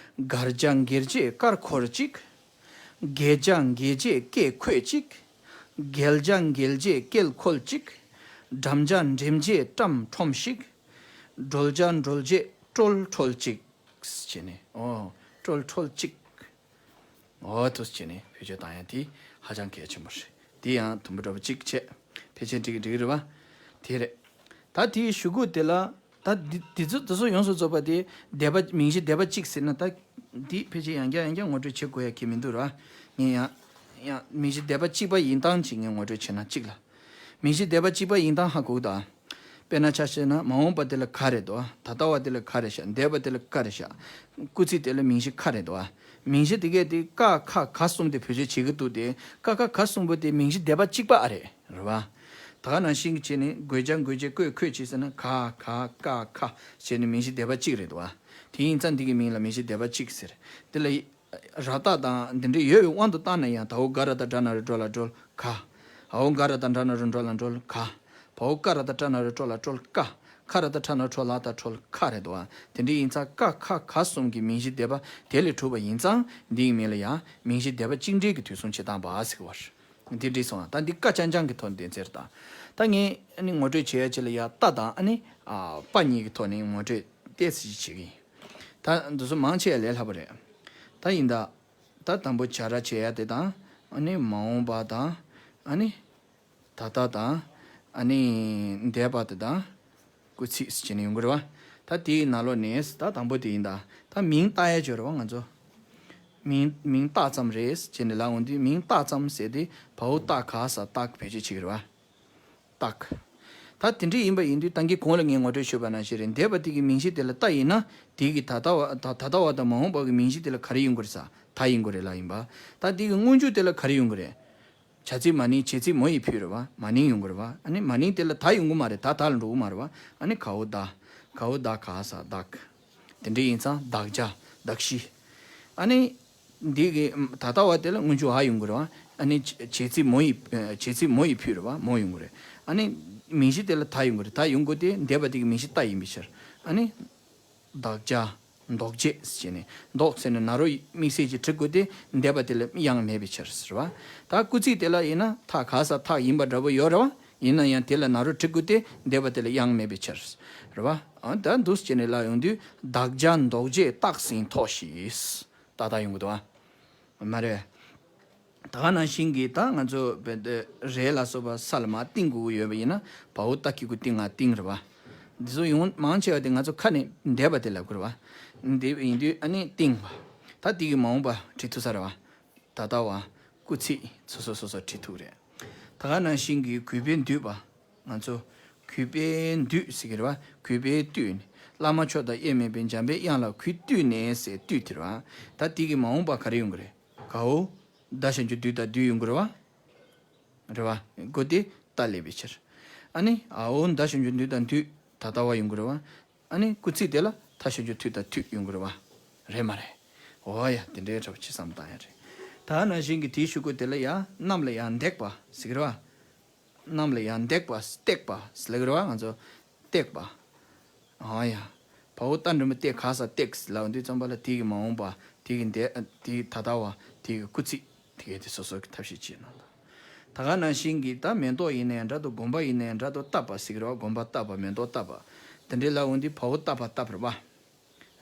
གར་བྱ་འགེལ་བྱེད་ཀར་འཁོར་ཅིག། འགེལ་བྱ་འགེལ་བྱེད་ཀེ་འཁོད་ཅིག། འགེལ་བྱ་འགེལ་བྱེད་ཀེལ་འཁོལ་ཅིག། འགྲམ་བྱ་འགྲེམ་བྱེད་བཀྲམ་ཁྲོམ་ཞིག། བཀྲོལ་བྱ་འགྲོལ་བྱེད་བཀྲོལ་ཁྲོལ་ཅིག། ཟེར་ནས། ཨོ། བཀྲོལ་ཁྲོལ་ཅིག། ཨོ་ཐུགས་རྗེ་ཆེ་ནས་བེད་སྤྱོད་བཏང་ཡ་དེ་ཧ་ཅང་གལ་ཆེན་པོ་རེད། དེ་ཡང་དུམ་བུ་འདྲ་པོ་གཅིག་བྱས། ཕལ་ཆེར་འགྲིག་གི་འགྲིག་གི་རེད་བ། དེ་རེད། ད་དེའི་གཞུག་གུ་དེ་ལ། ད་འདི་འདི་ཚོ་འདི་ཚོ་ཡོངས་སུ་རྫོགས་པ་དེ་སྡེ་པ་མིང་གཞི་སྡེ་པ་གཅིག་ཟེར་ན་ད་འདི་ཕལ་ཆེར་ཡང་བསྐྱར་ཡང་བསྐྱར་ངོ་སྤྲོད་བྱེད་དགོས་ཡ་གི་མི་འདུག་ར། ངས་ཡང་ཡང་མིང་གཞི་སྡེ་པ་གཅིག་པ་ཡིན་སྟངས་ཅིག་ངས་ངོ་སྤྲོད་བྱེད་ན་གཅིག་ལ། མིང་གཞི་སྡེ་པ་གཅིག་པ་ཡིན་སྟངས་ཧ་གོ་གི་འདུག་ཨ། དཔེར་ན་ཆ་བཞག་ན་མ་འོངས་པ་དེ་ལ་ག་རེད་འདུག་ཨ། ད་ལྟ་བ་དེ་ལ་ག་རེད་ཤག། འདས་པ་དེ་ལ་ག་རེད་ཤག། སྐུལ་ཚིག་དེ་ལ་མིང་གཞི་ཁ་རེད་འདུག་ཨ། མིང་གཞི་དེ་གས་དེ་ཀ་ཁ་ག་གསུམ་དེ་བེད་སྤྱོད་བྱེད་ཀྱི་འདུག་སྟེ་ཀ་ཁ་ག་གསུམ་པོ་དེ་མིང་གཞི་སྡེ་པ་གཅིག་པ་ཨ་རེད། རེད་བ། ད་ག་ནང་བཞིན་གྱི་བྱས་ནས་འགོད་བྱ་འགོད་བྱེད་བཀོད་འཁོད་བྱས་ཟེར་ན་ག་ག་ཀ་ཁ་བྱས་ནས་མིང་གཞི་སྡེ་པ་གཅིག་རེད་འདུག་བ། དེ་ཡིན་ཙང་འདི་གི་མིང་ལ་མིང་གཞི་སྡེ་པ་གཅིག་ཟེར། དེ་ལ་ར་ཏ་དང་འདི་འདྲ་ཡོད་པའི་དབང་དུ་བཏང་ན་ཡང་། དའོ་ག་ར་ཏ་བཀྲ་ན་རོ་བཀྲོ་ལ་བཀྲོལ་ག། འའོ་ག་ར་ཏ་བཀྲ་ན་རོ་བཀྲོ་ལ་བཀྲོལ་ག། བའོ་ཀ་ར་ཏ་བཀྲ་ན་རོ་བཀྲོ་ལ་བཀྲོལ་ཀ། ཁ་ར་ཏ་ཁྲ་ན་རོ་ཁྲོ་ལ་ཏ་ཁྲོལ་ཁ་རེད་འདུག་བ། དེ་འདྲ་ཡིན་ཙང་ཀ་ཁ་ག་གསུམ་གྱི་མིང་གཞི་སྡེ་པ་དེ་ལས་གྲུབ་པ་ཡིན་ཙང་འདིའི་མིང་ལ་ཡང་མིང་གཞི་སྡེ་པ་གཅིག་འབྲེལ་གྱི་དུས་གསུམ་བྱེད་སྟངས་པ་ཟེར་བ་རེད། འདི་འགྲིག་སོང་ང་། ད་འདི་ཀ་རྐྱང་རྐྱང་གི་ཐོག་ནས་བསྟན་ཚར། ད་ད་ངས་ཨ་ནི་ངོ་སྤྲོད་བྱེད་ཡ་ཅིག་ལ་ཡ་ཏ་དང་ཨ་ནི་ཨ་པ་གཉིས་ཀྱི་ཐོག་ནས་ངོ་སྤྲོད་ཏོག་ཙམ་ཞིག་བྱེད་ཀྱི་ཡིན། ད་འདི་ཚོ་མང་ཆེ་བ་ལས་སླ་པོ་རེད། ད་ཡིན་ད། ད་དང་པོ་བྱ་ར་བྱེད་ཡ་དེ་དང་། ཨ་ནི་མ་འོངས་པ་དང་། ཨ་ནི་ད་ལྟ་དང་། ཨ་ནི་འདས་པ་དེ་དང་། སྐུལ་ཚིག་ཟེར་བྱས་ནས་ཡོང་གི་རེད་བ། ད་དེའི་ནང་ལོགས་ནས་ད་དང་པོ་དེ་ཡིན་ད། ད་མིང་བཏགས་ཡ་ཅིག་ཡོད་རེད་བ་ང་ཚོ། མིང་མིང་བཏགས་ཙམ་རེད་ཟེར་བྱས་ནས་ལབ་འོང་དུས་མིང་བཏགས་ཙམ་ཟེར་དེ་བའོ་ཏ་ག་ས་བཏགས་བེད་སྤྱོད་བྱེད་ཀྱི་རེད་བ། བཏགས། ད་དེ་འདྲ་ཡིན་པ་ཡིན་དུས་ད་གིན་གོང་ལ་ངས་ངོ་སྤྲོད་ཞུས་པ་ནང་བཞིན་རེད། འདས་པ་དེ་གི་མིང་གཞི་དེ་ལ་ཏ་ཡིན་ན་དེ་གི་ད་ལྟ་བ་ད་ད་ལྟ་བ་དང་མ་འོངས་པ་གི་མིང་གཞི་དེ་ལ་ག་རེ་ཡོང་གི་རེད་ས། ད་ཡིན་དགོས་རེད་ལབ་ཡིན་པ། ད་དེ་གི་སྔོན་འཇུག་དེ་ལ་ག་རེ་ཡོང་གི་རེད། བྱ་ཚིག་མ་ནིང་བྱེད་ཚིག་མོ་ཡི་ཕུད་རེད་བ། མ་ནིང་ཡོང་གི་རེད་བ། ཨ་ནི་མ་ནིང་དེ་ལ་ད་ཡོང་གི་མ་རེད། ད་ད་ལ་འགྲོ་གི་མ་རེད་བ། ཨ་ནི་གའོ་ད། གའོ་ད་ག་ས་བདག་དེ་འདྲ་ཡིན་ཙང་བདག་བྱ་བདག་གཞི། ཨ་ནི་འདི་གི་ད་ལྟ་བ་དེ་ལ་སྔོན་འཇུག་འ་ཡོང་གི་རེད་བ། ཨ་ནི་བྱ་བྱེད་ཚིག་མོ་ཡི་བྱེད་ཚིག་མོ་ཡི་ཕུད་རེད་བ། མོ་ཡོང་གི་རེད། ཨ་ནི་མིང་གཞི་དེ་ལ་ད་ཡོང་གི་རེད། ད་ཡོང་དགོས་དེ་འདས་པ་དེ་གི་མིང་གཞི་ད་ཡིན་པའི་ཕྱིར། ཨ་ནི་བདག་བྱ་འདོགས་བྱེད་ཟེར་ནས་འདོགས་ཟེར་ནས་ན་རོ་དམིགས་བསལ་གྱིས་བྲི་དགོས་ཏེ་འདས་པ་དེ་ལ་དབྱངས་མེད་པའི་ཕྱིར་ཟེར་བ། ད་སྐུལ་ཚིག་དེ་ལ་ཡིན་ན་ཐ་ག་ས་ཐག་ཡིན་པ་འདྲ་པོ་ཡོད་རེད་བ། ཡིན་ན་ཡང་དེ་ལ་ན་རོ་བྲི་དགོས་ཏེ་འདས་པ་དེ་ལ་དབྱངས་མེད་པའི་ཕྱིར་རེད་བ། ཨ་ད་འདུག་ཟེར་ནས་ལབ་ཡོང་དུས་བདག་བྱ་འདོགས་བྱེད་རྟགས་ཟིན་ཐོགས་ཤིག་ད་ལྟ་ཡོང་གི་འདུག་ཨ། མ་རེད། ད་ག་ནང་བཞིན་གྱི་ད་ང་ཚོ་བེ་དེ་རེ་ལ་སོགས་པ་ས་ལ་མ་བཏིང་དགོས་ཀྱི་ཡོད་པ་ཡིན་ན་བའོ་ཏ་གི་གུ་བཏིང་ང་བཏིང་རེད་བ། འདི་ཚོ་ཡོང་མང་ཆེ་བ་དེ་ང་ཚོ་ཁ་ནས་འདས་པ་དེ་ལབ་དགོས་རེད་བ། འདི་ཡིན་དུས་ཨ་ནི་བཏིང་བ། ད་དེ་གི་མ་འོངས་པ་བྲིས་ཐུབ་ས་རེད་བ། ད་ལྟ་བ། སྐུལ་ཚིག་སོ་སོ་སོ་སོ་བྲིས་ཐུབ་རེད། ད་ག་ནང་བཞིན་གྱི་གུས་པས་འདུད་པ། ང་ཚོ་གུས་པས་འདུད་ཟེར་གྱི་རེད་བ། གུས་པས་བཏུད་ནས། བླ་མ་མཆོག་དང་དབྱེར་མེད་པའི་འཇམ་པའི་དབྱངས་ལ་གུས་བཏུད་ནས་ཟེར་བཏུད་དེ་རེད་བ། ད་དེ་གི་མ་འོངས་པ་ག་རེ་ཡོང་གི་རེད། གའོ། ད་ཞབས་ཀྱུ་དུ་ད་དུ་ཡོང་གི་རེད་བ། རེད་བ། གོ་དེ་ད་ལས་པའི་ཕྱིར། ཨ་ནི་འའོ་ད་ཞབས་ཀྱུ་དུ་ད་དུ་ད་ལྟ་བ་ཡོང་གི་རེད་བ། ཨ་ནི་སྐུལ་ཚིག་དེ་ལ་ད་ཞབས་ཀྱུ་དུ་ད་དུ་ཡོང་གི་རེད་བ། རེད་མ་རེད། འོ་ཡ་དེ་འདྲའི་འདྲ་པོ་ཅི་བསམ་བཏང་ཡ་རེད། ད་ནང་བཞིན་གྱི་དེའི་ཤུ་གུ་དེ་ལ་ཡ་གནམ་ལ་ཡ་འདེགས་པ་ཟེར་གི་རེད་བ། གནམ་ལ་ཡ་འདེགས་པ་བཏེགས་པ་ཟེར་གི་རེད་བ། ང་ཚོ་བཏེགས་པ། ཨ་ཡ། བའོ་ཏ་འགྲེང་བུ་བཏེགས་ག་ས་བཏེགས་ལབ་དུས་ཙམ་པ་ལ་དེ་གི་མ་འོངས་པ། དེ་གི་འདས། དེ་གི་ད་ལྟ་བ། དེ་གི་སྐུལ་ཚིག་དེ་གའི་དེ་སོ་སོ་གི་ཐབས་ཤེས་བྱེད་གནང་དང་། ད་ག་ནང་བཞིན་གྱི་ད་མེ་ཏོག་ཡིན་ན་ཡང་འདྲ་འདུག་སྒོམ་པ་ཡིན་ན་ཡང་འདྲ་འདུག་བཏབ་པ་ཟེར་གི་རེད་བ། སྒོམ་པ་བཏབ་པ་མེ་ཏོག་བཏབ་པ། དེ་འདྲའི་ལབ་འོང་དུས་བའོ་བཏབ་པ་བཏབ་རེད་བ།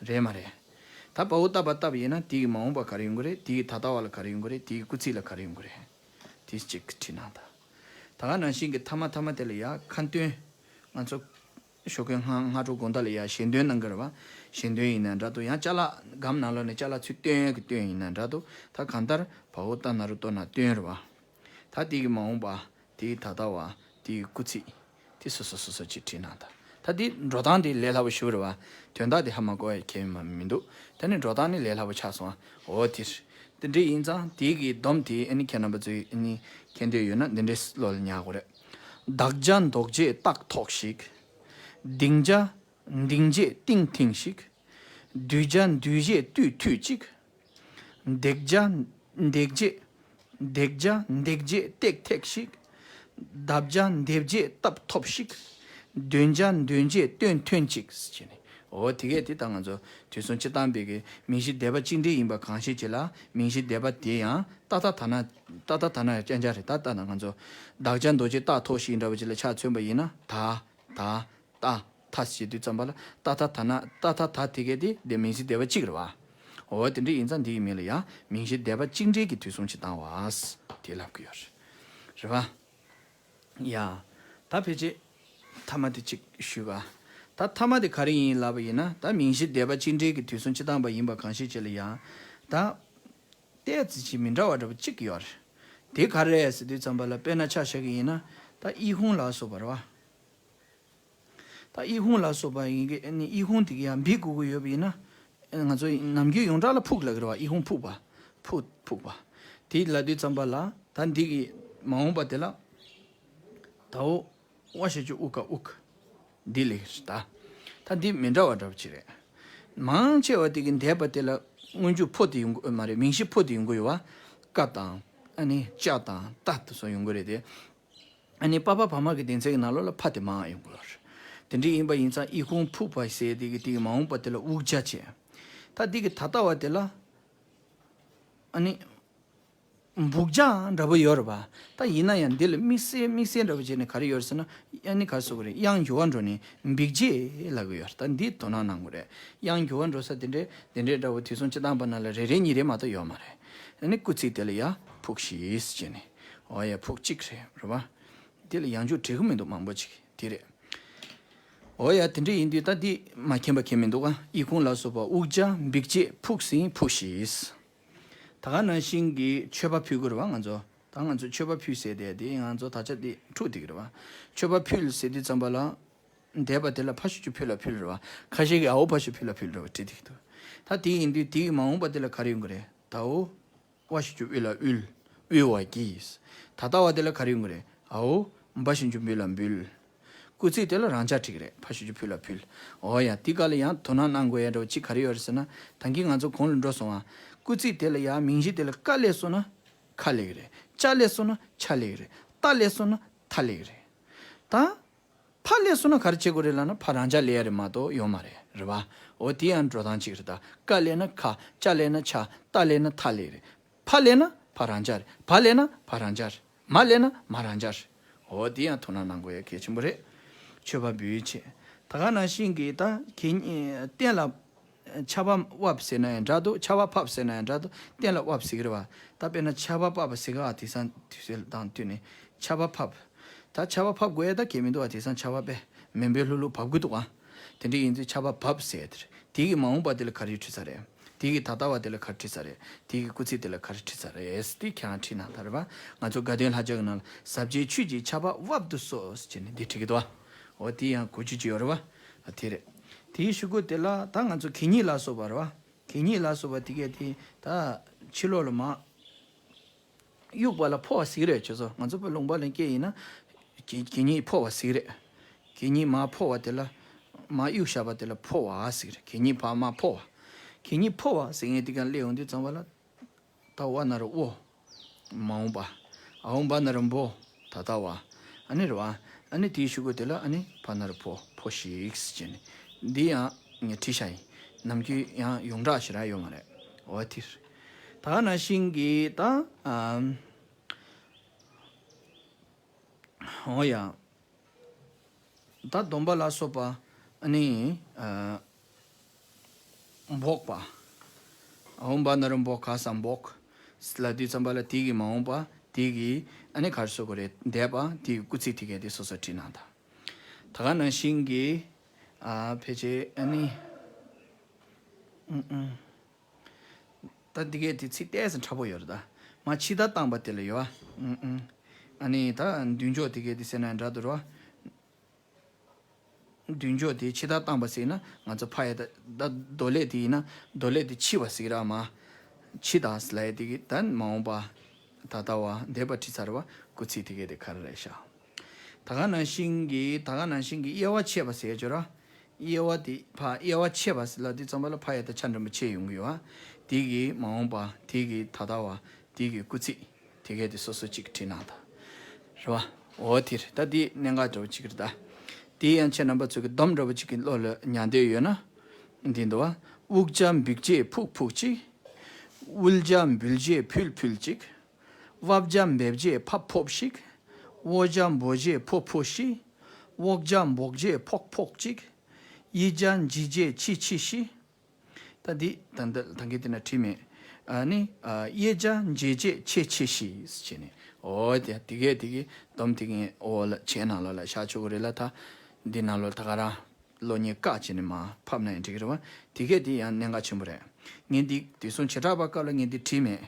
རེད་མ་རེད། ད་བའོ་བཏབ་པ་བཏབ་ཡིན་ན་དེ་གི་མ་འོངས་པ་ག་རེ་ཡོང་གི་རེད། དེ་གི་ད་ལྟ་བ་ལ་ག་རེ་ཡོང་གི་རེད། དེ་གི་སྐུལ་ཚིག་ལ་ག་རེ་ཡོང་གི་རེད། དེ་གཅིག་བྲིས་གནང་དང་། ད་ག་ནང་བཞིན་གྱི་ཐ་མ་ཐ་མ་དེ་ལ་ཡ་ཁ་འདོན། ང་ཚོ་ཞོགས་ཀས་སྔ་སྔ་དྲོ་དགོང་དག་ལ་ཡ་ཞལ་འདོན་གནང་གི་རེད་བ། ཞལ་འདོན་ཡིན་ན་འདྲ་འདུག་ཡང་ཅ་ལག་སྒམ་ནང་ལོགས་ནས་ཅ་ལག་ཚུར་བཏོན་གི་བཏོན་ཡིན་ན་འདྲ་འདུག་ད་གང་ལྟར་བའོ་ཏ་ན་རོ་ཏོ་ན་བཏོན་རེད་བ། ད་དེ་གི་མ་འོངས་པ། དེ་གི་ད་ལྟ་བ། དེ་གི་སྐུལ་ཚིག་དེ་སོ་སོ་སོ་སོ་ཅིག་བྲིས་གནང་དང་། ད་དེ་འགྲོ་སྟངས་དེ་ལས་སླ་པོ་ཞིག་རེད་བ། དོན་དག་དེ་ཧ་མ་གོ་བའི་ཁྱད་མ་མི་འདུག་ད་ནི་འགྲོ་སྟངས་ནི་ལས་སླ་པོ་ཆགས་སོང་ཨ། འོ་དེ་རེད། དེ་འདྲ་ཡིན་ཙང་དེ་གི་སྡོམ་དེ་ཨ་ནི་ཁྱེད་རྣམ་པ་ཚོས་ཨ་ནི་མཁྱེན་འདོད་ཡོད་ན་འདི་འདྲའི་བློ་ལ་ཉར་དགོས་རེད། བདག་བྱ་འདོགས་བྱེད་རྟགས་ཐོགས་ཤིག་སྡིང་བྱ་འདིང་བྱེད་གཏིང་འཐིང་ཞིག་སྡུད་བྱ་འདུལ་བྱེད་བཏུད་འཐུད་ཅིག་འདེགས་བྱ་འདེགས་བྱེད། འདེགས་བྱ་འདེགས་བྱེད་བཏེགས་ཐེགས་ཤིག་བརྡབ་བྱ་འདེབས་བྱེད་བཏབ་ཐོབ་ཤིག་འདོན་བྱ་འདོན་བྱེད་བཏོན་ཐོན་ཅིག་ཟེར་ནས། འོ་དེ་གས་དེ་ད་ང་ཚོ་དུས་གསུམ་སྤྱིར་བཏང་པའི་གི་མིང་གཞི་སྡེ་པ་གཅིག་འདྲེས་ཡིན་པ་གང་ཤེས་ཅིག་ལ་མིང་གཞི་སྡེ་པ་དེ་ཡང་ཏ་ཐ་ད་ན་ཏ་ཐ་ད་ན་ཅན་ཅ་རེད། ད་ལྟ་ན་ང་ཚོ་བདག་བྱ་འདོགས་བྱེད་རྟགས་ཐོགས་ཤིག་འདྲ་བ་ཅིག་ལ་ཆ་མཚོན་པ་ཡིན་ན་ད་ད། ཏ། ཐ་ཞེས་དུས་ཙམ་པ་ལ་ཏ་ཐ་ད་ན་ཏ་ཐ་ད་དེ་གས་དེ་དེ་མིང་གཞི་སྡེ་པ་གཅིག་རེད་བ། འོ་དེ་འདྲ་ཡིན་ཙང་འདི་ཡི་མིང་ལ་ཡང་མིང་གཞི་སྡེ་པ་གཅིག་འདྲེས་ཀྱི་དུས་གསུམ་སྤྱིར་བཏང་བ། དེ་ལབ་ཀྱི་ཡོད་རེད། རེད་བ། ཡ། ད་ཕལ་ཆེར་ཐ་མ་དེ་གཅིག་ཞུས་པ། ད་ཐ་མ་དེ་ག་རེ་ཡིན་ལབ་པ་ཡིན་ན་ད་མིང་གཞི་སྡེ་པ་གཅིག་འདྲེས་ཀྱི་དུས་གསུམ་སྤྱིར་བཏང་བ་ཡིན་པ་གང་ཤེས་ཅིག་ལ་ཡང་། ད། ཏོག་ཙམ་ཅིག་མི་འདྲ་བ་འདྲ་པོ་གཅིག་ཡོད་རེད། དེ་ག་རེ་རེད་ཟེར་དུས་ཙམ་པ་ལ་དཔེར་ན་ཆ་བཞག་གི་ཡིན་ན། ད་ཨི་ཧུང་ལ་སོགས་པ་རེད་བ། ད་ཨི་ཧུང་ལ་སོགས་པ་ཡིན་གྱི་ཨ་ནི་ཨི་ཧུང་དེ་གི་ཡང་འབིག་དགོས་ཀྱི་ཡོད་པ་ཡིན་ན། ང་ཚོ་ནམ་རྒྱུན་ཡོངས་གྲགས་ལ་ཕུག་ལབ་ཀྱི་རེད་བ། ཨི་ཧུང་ཕུག་པ། ཕུག་ཕུག་པ། དེ་ལབ་དུས་ཙམ་པ་ལ་ད་འདི་གི་མ་འོངས་པ་དེ་ལ། དའོ། ཝ་ཞབས་ཀྱུ་ཨུ་ག་དབུགས། འདི་ལེགས་ད། ད་འདི་མི་འདྲ་བ་འདྲ་པོ་ཅིག་རེད། མང་ཆེ་བ་དེ་གི་འདས་པ་དེ་ལ་སྔོན་འཇུག་ཕོ་དེ་ཡོང་གི་མ་རེད། མིང་གཞི་ཕོ་དེ་ཡོང་གི་ཡོད་བ། ཀ་དང་། ཨ་ནི་ཅ་དང་ཏ་དེ་ཚོ་ཡོང་གི་རེད་དེ། ཨ་ནི་པ་ཕ་བ་མ་གི་སྡེ་ཚན་གྱི་ནང་ལོགས་ལ་ཕ་དེ་མང་ཡོང་གི་ཡོད་རེད། དེ་འདྲ་ཡིན་པ་ཡིན་ཙང་ཨི་ཧུང་ཕུག་པ་ཟེར་དེ་གི་དེ་གི་མ་འོངས་པ་དེ་ལ་དབུགས་བྱ་བྱས། ད་དེ་གི་ད་ལྟ་བ་དེ་ལ། ཨ་ནི། འབུག་བྱ་འདྲ་པོ་ཡོད་རེད་པ། ད་ཡིན་ན་ཡང་འདི་ལ་དམིགས་བསལ་དམིགས་བསལ་འདྲ་པོ་བྱས་ནས་ག་རེ་ཡོད་རེད་ཟེར་ན། ཨ་ནི་ག་རེ་ཟེར་དགོས་རེད། དབྱངས་འགྱུར་བ་འགྲོ་ནས་འབིག་བྱེད་ལབ་ཀྱི་ཡོད་རེད། ད་འདི་དོ་སྣང་གནང་དགོས་རེད། དབྱངས་འགྱུར་བ་འགྲོ་ས་དེ་འདྲས་དེ་འདྲས་འདྲ་པོ་དུས་གསུམ་སྤྱིར་བཏང་པ་ནང་ལ་རེ་རེ་གཉིས་རེ་མ་གཏོགས་ཡོད་མ་རེད། ཨ་ནི་སྐུལ་ཚིག་དེ་ལ་ཡ་ཕུག་ཤིས་བྱས་ནས། འོ་ཡ་ཕུག་གཅིག་རེད་རེད་པ། འདི་ལ་ཡང་འཇུག་འགྲིག་གི་མི་འདུག་མང་པོ་ཅིག་དེ་རེད། འོ་ཡ། དེ་འདྲ་ཡིན་དུས་ད་འདི་མ་མཁྱེན་པ་མཁྱེན་མི་འདུག་ག་ཨི་ཁུང་ལ་སོགས་པ་དབུགས་བརྒྱ་འབིགས་བྱེད་ཕུགས་ཟིན་ཕུགས་ཞིག་ད་ག་ནང་བཞིན་གྱི་མཆོད་པ་ཕུལ་དགོས་རེད་བ། ང་ཚོ་ད་ང་ཚོ་མཆོད་པ་ཕུལ་ཟེར་དེ་དེ་ང་ཚོ་ད་ཆ་དེ་འཁྲུག་བསྡད་ཀྱི་རེད་བ། མཆོད་པ་ཕུལ་ཟེར་དུས་ཙམ་པ་ལ་འདས་པ་དེ་ལ་ཕ་ཞབས་ཀྱུ་ཕུ་ལ་ཕུལ་རེད་བ། ཁ་ཤས་ཀྱིས་ཨའོ་ཕ་ཞབས་ཕུ་ལ་ཕུལ་རེད་བ། བྲིས་བསྡད་ཀྱི་འདུག་ད་དེ་ཡིན་དུས་དེ་གི་མ་འོངས་པ་དེ་ལ་ག་རེ་ཡོང་གི་རེད། ད་འོ། དབ་ཞབས་ཀྱུ་དབུ་ལ་དབུལ། དབུལ་བར་བགྱི། ད་ལྟ་བ་དེ་ལ་ག་རེ་ཡོང་གི་རེད། ཨའོ། འབ་ཞབས་ཀྱུ་འབུ་ལ་འབུལ། སྐུལ་ཚིག་དེ་ལ་རང་འཇགས་བྲིས་ཀྱི་རེད། ཕ་ཞབས་ཀྱུ་ཕུ་ལ་ཕུལ། འོ་ཡ། འདི་ག་ལ་ཡང་དོ་སྣང་གནང་དགོས་ཡ་འདྲ་བོ་གཅིག་ག་རེ་ཡོད་རེད་ཟེར་ན། ད་གིན་ང་ཚོ་གོང་ལ་འགྲོ་སོང་ང་། སྐུལ་ཚིག་དེ་ལ་ཡང་མིང་གཞི་དེ་ལ་ཀ་སླེབས་སོང་ན་ཁ་སླེབས་ཀྱི་རེད། ཅ་སླེབས་སོང་ན་ཆ་སླེབས་ཀྱི་རེད། ཏ་སླེབས་སོང་ན་ཐ་སླེབས་ཀྱི་རེད། ད། ཕ་སླེབས་སོང་ན་ག་རེ་བྱེད་དགོས་རེད་ལབ་ན། ཕ་རང་འཇགས་སླེབས་ཡ་རེད་མ་གཏོགས་ཡོད་མ་རེད། རེད་བ། འོ་དེ་ཡང་འགྲོ་སྟངས་གཅིག་རེད་ད། ཀ་སླེབས་ན་ཁ། ཅ་སླེབས་ན་ཆ། ཏ་སླེབས་ན་ཐ་སླེབས་རེད། ཕ་སླེབས་ན་ཕ་རང་འཇགས་རེད། བ་སླེབས་ན་བ་རང་འཇགས་རེད། མ་སླེབས་ན་མ་རང་འཇགས་རེད། འོ་དེ་ཡང་དོ་སྣང་གནང་དགོས་ཡ་གལ་ཆེན་པོ་རེད། མཆོད་པ་འབུལ་བྱེད། ད་ག་ནང་བཞིན་གྱི་ད་གན་རྟེན་ལ། ཆར་པ་དབབ་ཟེར་ན་ཡང་འདྲ་འདུག་ཆར་པ་ཕབ་ཟེར་ན་ཡང་འདྲ་འདུག་རྟེན་ལ་དབབ་ཟེར་གི་རེད་བ། ད་དཔེར་ན་ཆར་པ་ཕབ་པ་ཟེར་ག་དེང་སང་དུས་ཚོད་དང་བསྟུན་ནས་ཆར་པ་ཕབ། ད་ཆར་པ་ཕབ་དགོས་ཡ་ད་གལ་མི་འདུག་བ། དེང་སང་ཆར་པ་དཔེ་མེ་འབོད་ལྷུག་ལྷུག་ཕབ་གི་འདུག་ཨ། དེ་འདྲ་ཡིན་དུས་ཆར་པ་ཕབ་ཟེར་དེ་རེད། དེ་གི་མ་འོངས་པ་དེ་ལ་ག་རེ་བྲིས་ཚར་རེད། དེ་གི་ད་ལྟ་བ་དེ་ལ་ག་རེ་བྲིས་ཚར་རེད། དེ་གི་སྐུལ་ཚིག་དེ་ལ་ག་རེ་བྲིས་ཚར་རེད། དེ་ཁྱེད་རང་བྲིས་གནང་ད་རེད་བ། ང་ཚོ་དགའ་ལྡན་ལྷ་བརྒྱ་གི་ནང་ལ་ཟབ་རྒྱས་ཆོས་ཀྱི་ཆར་པ་དབབ་ཏུ་གསོལ་ཟེར་ནས་འདི་བྲིས་གི་འདུག་བ། འོ་དེ་ཡང་གོ་རྒྱུ་ཅིག་ཡོད་རེད་བ། དེ་རེད། དེའི་གཞུག་གུ་དེ་ལ་ད་ང་ཚོ་གད་སྙིགས་ལ་སོགས་པ་རེད་བ། གད་སྙིགས་ལ་སོགས་པ་དེ་གས་དེ་ད་ཕྱི་ལོགས་ལ་མར་གཡུག་པ་ལ་ཕོ་བ་ཟེར་གི་རེད། ཁྱོད་ཚོ་ང་ཚོ་བོད་ལུང་པ་ལ་སྐད་ཡིན་ན་གད་གད་སྙིགས་ཕོ་བ་ཟེར་གི་རེད། གད་སྙིགས་མར་ཕོ་བ་དེ་ལ་མར་གཡུག་བཞག་པ་དེ་ལ་ཕོ་བ་ཟེར་གི་རེད། གད་སྙིགས་ཕར་མར་ཕོ་བ། གད་སྙིགས་ཕོ་བ་ཟེར་མཁན་དེ་ག་སླེབས་ཡོང་དུས་ཙམ་པ་ལ། ད་འོ་ན་རོ་འོ། མ་འོངས་པ། འ་འོག་འབ་ན་རོ་འབོ། ད་ལྟ་བ། ཨ་ནི་རེད་བ། ཨ་ནི་དེའི་གཞུག་གུ་དེ་ལ་ཨ་ནི་ཕ་ན་རོ་ཕོ། ཕོ་ཞིག་ཟེར་ནས། འདི་ཡང་ངས་བྲིས་བཞག་ཡིན། ནམ་རྒྱུན་ཡང་ཡོངས་གྲགས་ཞེ་དྲག་ཡོད་མ་རེད། འོ་དེ་རེད། ད་ག་ནང་བཞིན་གྱི་ད། ཨམ། འོ་ཡ། ད་སྡོམ་པ་ལ་སོགས་པ་ཨ་ནི་ཨ་འབོགས་པ། འ་འོག་འབ་ན་རོ་འབོ་ག་ས་འབོགས། ལབ་དུས་ཙམ་པ་ལ་དེ་གི་མ་འོངས་པ་དེ་གི་ཨ་ནི་ག་རེ་ཟེར་དགོས་རེད། འདས་པ་དེ་གི་སྐུལ་ཚིག་དེ་གས་དེ་སོ་སོ་བྲིས་གནང་དང་། ད་ག་ནང་བཞིན་གྱི་ཨ་ཕལ་ཆེར་ཨ་ནི་ཨུ་ཨུ། ད་འདི་གས་དེ་ཚིག་ཏོག་ཙམ་ཕྲ་པོ་ཡོད་རེད་ད། མ་ཕྱི་ཟླ་བཏང་པ་དེ་ལ་ཡོད་ཨ། ཨུ་ཨུ། ཨ་ནི་ད་མདུན་ཅོག་དེ་གས་དེ་ཟེར་ན་འདྲ་འདུག་རོ། མདུན་ཅོག་དེ་ཕྱི་ཟླ་བཏང་པ་ཟེར་ན་ང་ཚོ་ཕ་ཡ་ད་ད་རྡོ་ལེབ་དེ་ཡིན་ན་རྡོ་ལེབ་དེ་ཕྱི་བ་ཟེར་ར་མ། ཕྱི་ད་ལ་ཡ་དེ་གི་ད་མ་འོངས་པ། ད་ལྟ་བ་འདས་པ་བྲིས་ཚར་བ་སྐུལ་ཚིག་དེ་གས་དེ་ག་རེ་རེད་ཤག་ད་ག་ནང་བཞིན་གྱི་ད་ག་ནང་བཞིན་གྱི་དབྱེ་བ་ཕྱེ་བ་ཟེར་ཡ་ཅོ་ར། དབྱེ་བ་དེ་ཕ་དབྱེ་བ་ཕྱེ་བ་ཟེར་ལ་དེ་ཙམ་པ་ལ་ཕ་ཡ་ད་ཆ་འགྲེང་བུ་ཕྱེ་ཡོང་གི་ཡོད་ཨ། དེ་གི་མ་འོངས་པ་དེ་གི་ད་ལྟ་བ་དེ་གི་སྐུལ་ཚིག་དེ་གས་དེ་སོ་སོ་གཅིག་བྲིས་གནང་དང་། རེད་བ། འོ་དེ་རེད། ད་དེ་གནད་འགག་འདྲ་བོ་གཅིག་རེད་ད། དེ་ཡང་ཁྱེད་རྣམ་པ་ཚོ་གི་སྡོམ་འདྲ་བོ་གཅིག་གི་བློ་ལ་ཉར་འདོད་ཡོད་ན། འདི་འདུག་བ། དབུགས་བརྒྱ་འབིགས་བྱེད་ཕུག་ཕུག་ཅིག་དབུལ་བརྒྱ་འབུལ་བྱེད་ཕུལ་ཕུལ་ཅིག་དབབ་བརྒྱ་འབེབས་བྱེད་ཕབ་ཕོབ་ཤིག་དབོ་བརྒྱ་འབོ་བྱེད་ཕོ་ཕོ་ཤིག་དབོག་བརྒྱ་འབོག་བྱེད་ཕོག་ཕོག་ཅིག་དབྱེ་བརྒྱ་འབྱེད་བྱེད་ཕྱི་ཕྱི་ཤི། ད་འདི་ད་འདི་ད་གིན་དེ་ན་བྲིས་མེད། ཨ་ནི་ཨ་དབྱེ་བརྒྱ་འབྱེད་བྱེད་ཕྱི་ཕྱི་ཤི་ཟེར་བྱས་ནས། འོ་དེ་དེ་གས་དེ་གས་སྡོམ་དེ་གས་འོ་ལ་བྱས་ནང་ལོགས་ལ་བཞག་ཆོག་གི་རེད་ལ། ད་འདི་ནང་ལོགས་ད་ག་རང་། གློག་བརྙན་བཀག་བྱས་ནས་མར་ཕབ་ན་ཡང་འགྲིག་གི་རེད་བ། དེ་གས་དེ་ཡང་གནད་འགག་ཆེན་པོ་རེད། ངས་འདི་དུས་སང་བྱེ་བྲག་པ་སྐབས་ལ་ངས་འདི་བྲིས་མེད།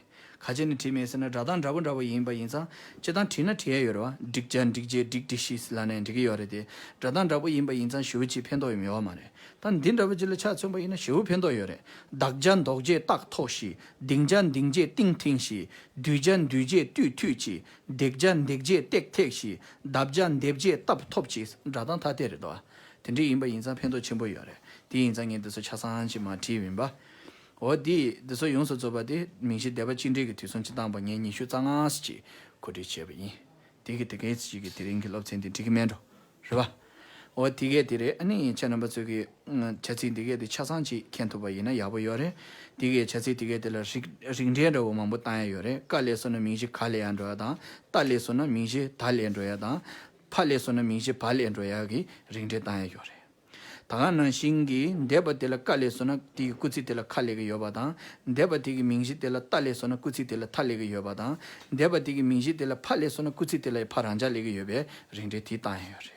ག་བྱས་ནས་བྲིས་མེད་ཟེར་ན་སྒྲ་གདངས་འདྲ་པོ་འདྲ་པོ་ཡིན་པ་ཡིན་ཙང་སྤྱིར་བཏང་བྲིས་ན་བྲིས་ཡ་ཡོད་རེད་བ། འགྲིག་བྱ་འགྲིག་བྱེད་འགྲིག་འགྲིག་ཤི་ལབ་ན་ཡང་འགྲིག་གི་ཡོད་རེད་དེ། སྒྲ་གདངས་འདྲ་པོ་ཡིན་པ་ཡིན་ཙང་ཞེ་པོ་ཅིག་ཕན་ཐོགས་ཡོད་མ་རེད། ད་འདི་འདྲ་པོ་ཅིག་ལ་ཆ་མཚོན་པ་ཡིན་ན་ཞེ་པོ་ཕན་ཐོགས་ཡོད་རེད། བདག་བྱ་འདོགས་བྱེད་བཏགས་ཐོགས་ཤི། འདིང་བྱ་འདིང་བྱེད་བཏིང་ཐིང་ཤི། འདུས་བྱ་འདུས་བྱེད་བཏུས་ཐུས་ཅི། འདེགས་བྱ་འདེགས་བྱེད་བཏེག་ཐེག་ཤི། བརྡབ་བྱ་འདེབས་བྱེད་བཏབ་ཐོབ་ཅི། སྒྲ་གདངས་ཐ་དད་རེད་དོ། དེ་འདྲ་ཡིན་པ་ཡིན་ཙང་ཕན་ཐོགས་ཆེན་པོ་ཡོད་རེད། དེ་ཡིན་ཙང་ངས་འདི་ཚོ་ཆ་ཚང་ཅིག་མར་བྲིས་ཡིན་པ། འོ་དེ་འདི་ཚོ་ཡོངས་སུ་རྫོགས་པ་དེ་མིང་གཞི་སྡེ་པ་གཅིག་འདྲེས་ཀྱི་དུས་མཚམས་ཅིག་བཏང་པ་ངས་ཉི་ཤུ་རྩ་ལྔ་ཅིག་གོ་སྒྲིག་བྱས་པ་ཡིན། དེ་གི་དེ་གའི་ཅིག་གི་དེ་རིང་གི་སློབ་ཚན་དེ་འགྲིག་གི་མེད་འགྲོ། རེད་བ། འོ་དེ་གས་དེ་རེད། ཨ་ནི་ཁྱེད་རྣམ་པ་ཚོས་ཀྱི་བྱ་ཚིག་འདི་གས་དེ་ཆ་ཚང་ཅིག་མཁྱེན་ཐུབ་པ་ཡིན་ན་ཡག་པོ་ཡོད་རེད། དེ་གས་བྱ་ཚིག་འདི་གས་དེ་ལ་རིགས་རིགས་འགྲེ་འདྲ་བོ་མང་པོ་བཏང་ཡ་ཡོད་རེད། ཀ་སླེབས་སོང་ན་མིང་གཞི་ག་སླེབས་ཡ་འགྲོ་ཡ་དང་། ཏ་སླེབས་སོང་ན་མིང་གཞི་ད་སླེབས་འགྲོ་ཡ་དང་། ཕ་སླེབས་སོང་ན་མིང་གཞི་བ་སླེབས་འགྲོ་ཡ་གི་རིགས་འགྲེ་བཏང་ཡ་ཡོད་རེད། ད་ག་ནང་བཞིན་གྱི་འདས་པ་དེ་ལ་ཀ་སླེབས་སོང་ན་དེ་གི་སྐུལ་ཚིག་དེ་ལ་ཁ་སླེབས་ཀྱི་ཡོད་པ་དང་། འདས་པ་དེ་གི་མིང་གཞི་དེ་ལ་ཏ་སླེབས་སོང་ན་སྐུལ་ཚིག་དེ་ལ་ཐ་སླེབས་ཀྱི་ཡོད་པ་དང་། འདས་པ་དེ་གི་མིང་གཞི་དེ་ལ་ཕ་སླེབས་སོང་ན་སྐུལ་ཚིག་དེ་ལ་ཕ་རང་འཇགས་སླེབས་ཀྱི་ཡོད་པའི་རིགས་འགྲེ་དེ་བཏང་ཡ་ཡོད་རེད།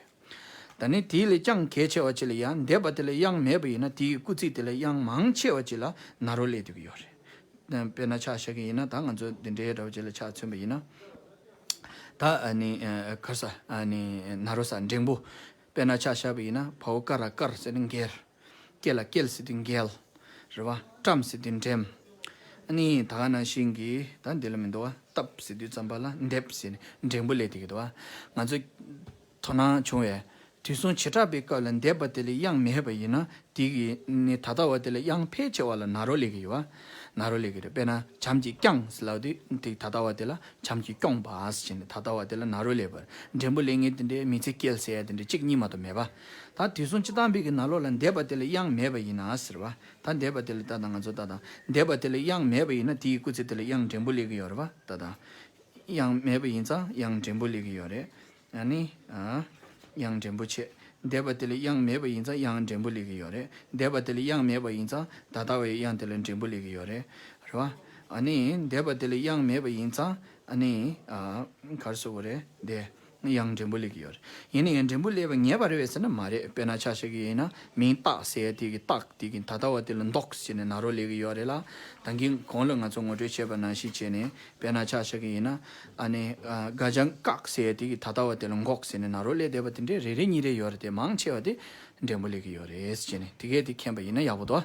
ད་ནི་དེ་ལས་ཀྱང་གལ་ཆེ་བ་ཅིག་ལ་ཡང་འདས་པ་དེ་ལ་དབྱངས་མེད་པ་ཡིན་ན་དེའི་སྐུལ་ཚིག་དེ་ལ་དབྱངས་མང་ཆེ་བ་ཅིག་ལ་ན་རོ་སླེབས་བསྡད་ཀྱི་ཡོད་རེད། དཔེར་ན་ཆ་བཞག་གི་ཡིན་ན་ད་ང་ཚོ་འདི་འདྲའི་འདྲ་བོ་ཅིག་ལ་ཆ་མཚོན་པ་ཡིན་ན། ད་ཨ་ནི་ཨ་གར་ས་ཨ་ནི་ན་རོ་ས་འགྲེང་བུ། དཔེར་ན་ཆ་བཞག་པ་ཡིན་ན་བའོ་ཀ་ར་དཀར་ཟེར་ནས་འགལ། ཀེ་ལ་ཀེལ་ཟེར་དུས་འགལ། རེད་བ། བཀྲམ་ཟེར་དུས་འགྲེམ། ཨ་ནི་ད་ག་ནང་བཞིན་གྱི་ད་འདི་ལ་མི་འདུག་བ། བཏབ་ཟེར་དུས་ཙམ་པ་ལ་འདེབས་ཟེར་ནས་འགྲེང་བུ་སླེབས་བསྡད་ཀྱི་འདུག་བ། ང་ཚོ་དོ་སྣང་བྱུང་བས། དུས་གསུམ་བྱེ་བྲག་པའི་སྐབས་ལ་འདས་པ་དེ་ལ་དབྱངས་མེད་པ་ཡིན་ན་དེ་གི་ནི་ད་ལྟ་བ་དེ་ལ་དབྱངས་ཕལ་ཆེ་བ་ལ་ན་རོ་སླེབས་ཀྱི་ཡོད་བ། ན་རོ་སླེབས་ཀྱི་རེད། དཔེར་ན་བྱམས་ཀྱིས་བསྐྱངས་ཟེར་ལབ་དུས་དེ་ད་ལྟ་བ་དེ་ལ་བྱམས་ཀྱིས་སྐྱོངས་པ་ཟེར་ནས་ད་ལྟ་བ་དེ་ལ་ན་རོ་སླེབས་པ་རེད། འགྲེང་བུ་སླེབས་མཁན་དེ་འདྲའི་མིང་ཚིག་ཀེལ་ཟེར་ཡ་དེ་འདྲའི་གཅིག་གཉིས་མ་གཏོགས་མེད་པ། ད་དུས་གསུམ་སྤྱིར་བཏང་པའི་གི་ནང་ལོགས་ལ་འདས་པ་དེ་ལ་དབྱངས་མེད་པ་ཡིན་ན་ཟེར་བ། ད་འདས་པ་དེ་ལ་ད་ད་ང་ཚོ་ད་ད་འདས་པ་དེ་ལ་དབྱངས་མེད་པ་ཡིན་ན་དེའི་སྐུལ་ཚིག་དེ་ལ་དབྱངས་འགྲེང་བུ་སླེབས་ཀྱི་ཡོད་རེད་བ། ད་ད་དབྱངས་མེད་པ་ཡིན་ཙང་དབྱངས་འགྲེང་བུ་སླེབས་ཀྱི་ཡོད་རེད། ཨ་ནི་ཨ་དབྱངས་འགྲེང་བུ་ཆེ། འདས་པ་དེ་ལ་དབྱངས་མེད་པ་ཡིན་ཙང་དབྱངས་འགྲེང་བུ་སླེབས་ཀྱི་ཡོད་རེད། འདས་པ་དེ་ལ་དབྱངས་མེད་པ་ཡིན་ཙང་ད་ལྟ་བའི་དབྱངས་དེ་ལ་འགྲེང་བུ་སླེབས་ཀྱི་ཡོད་རེད། རེད་བ། ཨ་ནི་འདས་པ་དེ་ལ་དབྱངས་མེད་པ་ཡིན་ཙང་ཨ་ནི་ཨ་ག་རེ་ཟེར་དགོས་རེད་དེ། དབྱངས་འགྲེང་བུ་སླེབས་ཀྱི་ཡོད་རེད། ཡིན་ན་ཡང་འགྲེང་བུ་སླེབས་པ་ངེས་པ་རེད་པས་ཟེར་ན་མ་རེད། དཔེར་ན་ཆ་བཞག་གི་ཡིན་ན་མིང་སྟག་ཟེར་ཡ་དེ་གི་སྟག་དེ་གི་ད་ལྟ་བ་དེ་ལ་མདོག་ཟེར་ནས་ན་རོ་སླེབས་ཀྱི་ཡོད་རེད་ལ། ད་གིན་གོང་ལ་ང་ཚོ་ངོ་སྤྲོད་བྱས་པ་ནང་བཞིན་བྱས་ནས་དཔེར་ན་ཆ་བཞག་གི་ཡིན་ན་ཨ་ནི་ཨ་སྒ་རྒྱང་བཀག་ཟེར་ཡ་དེ་གི་ད་ལྟ་བ་དེ་ལ་འགོག་ཟེར་ནས་ན་རོ་སླེབས་བསྡད་པ་དེ་འདྲའི་རེ་རེ་གཉིས་རེ་ཡོད་རེད་དེ། མང་ཆེ་བ་དེ་འགྲེང་བུ་སླེབས་ཀྱི་ཡོད་རེད་ཟེར་བྱས་ནས་དེ་གས་དེ་མཁྱེན་པ་ཡིན་ན་ཡག་པོ་འདུག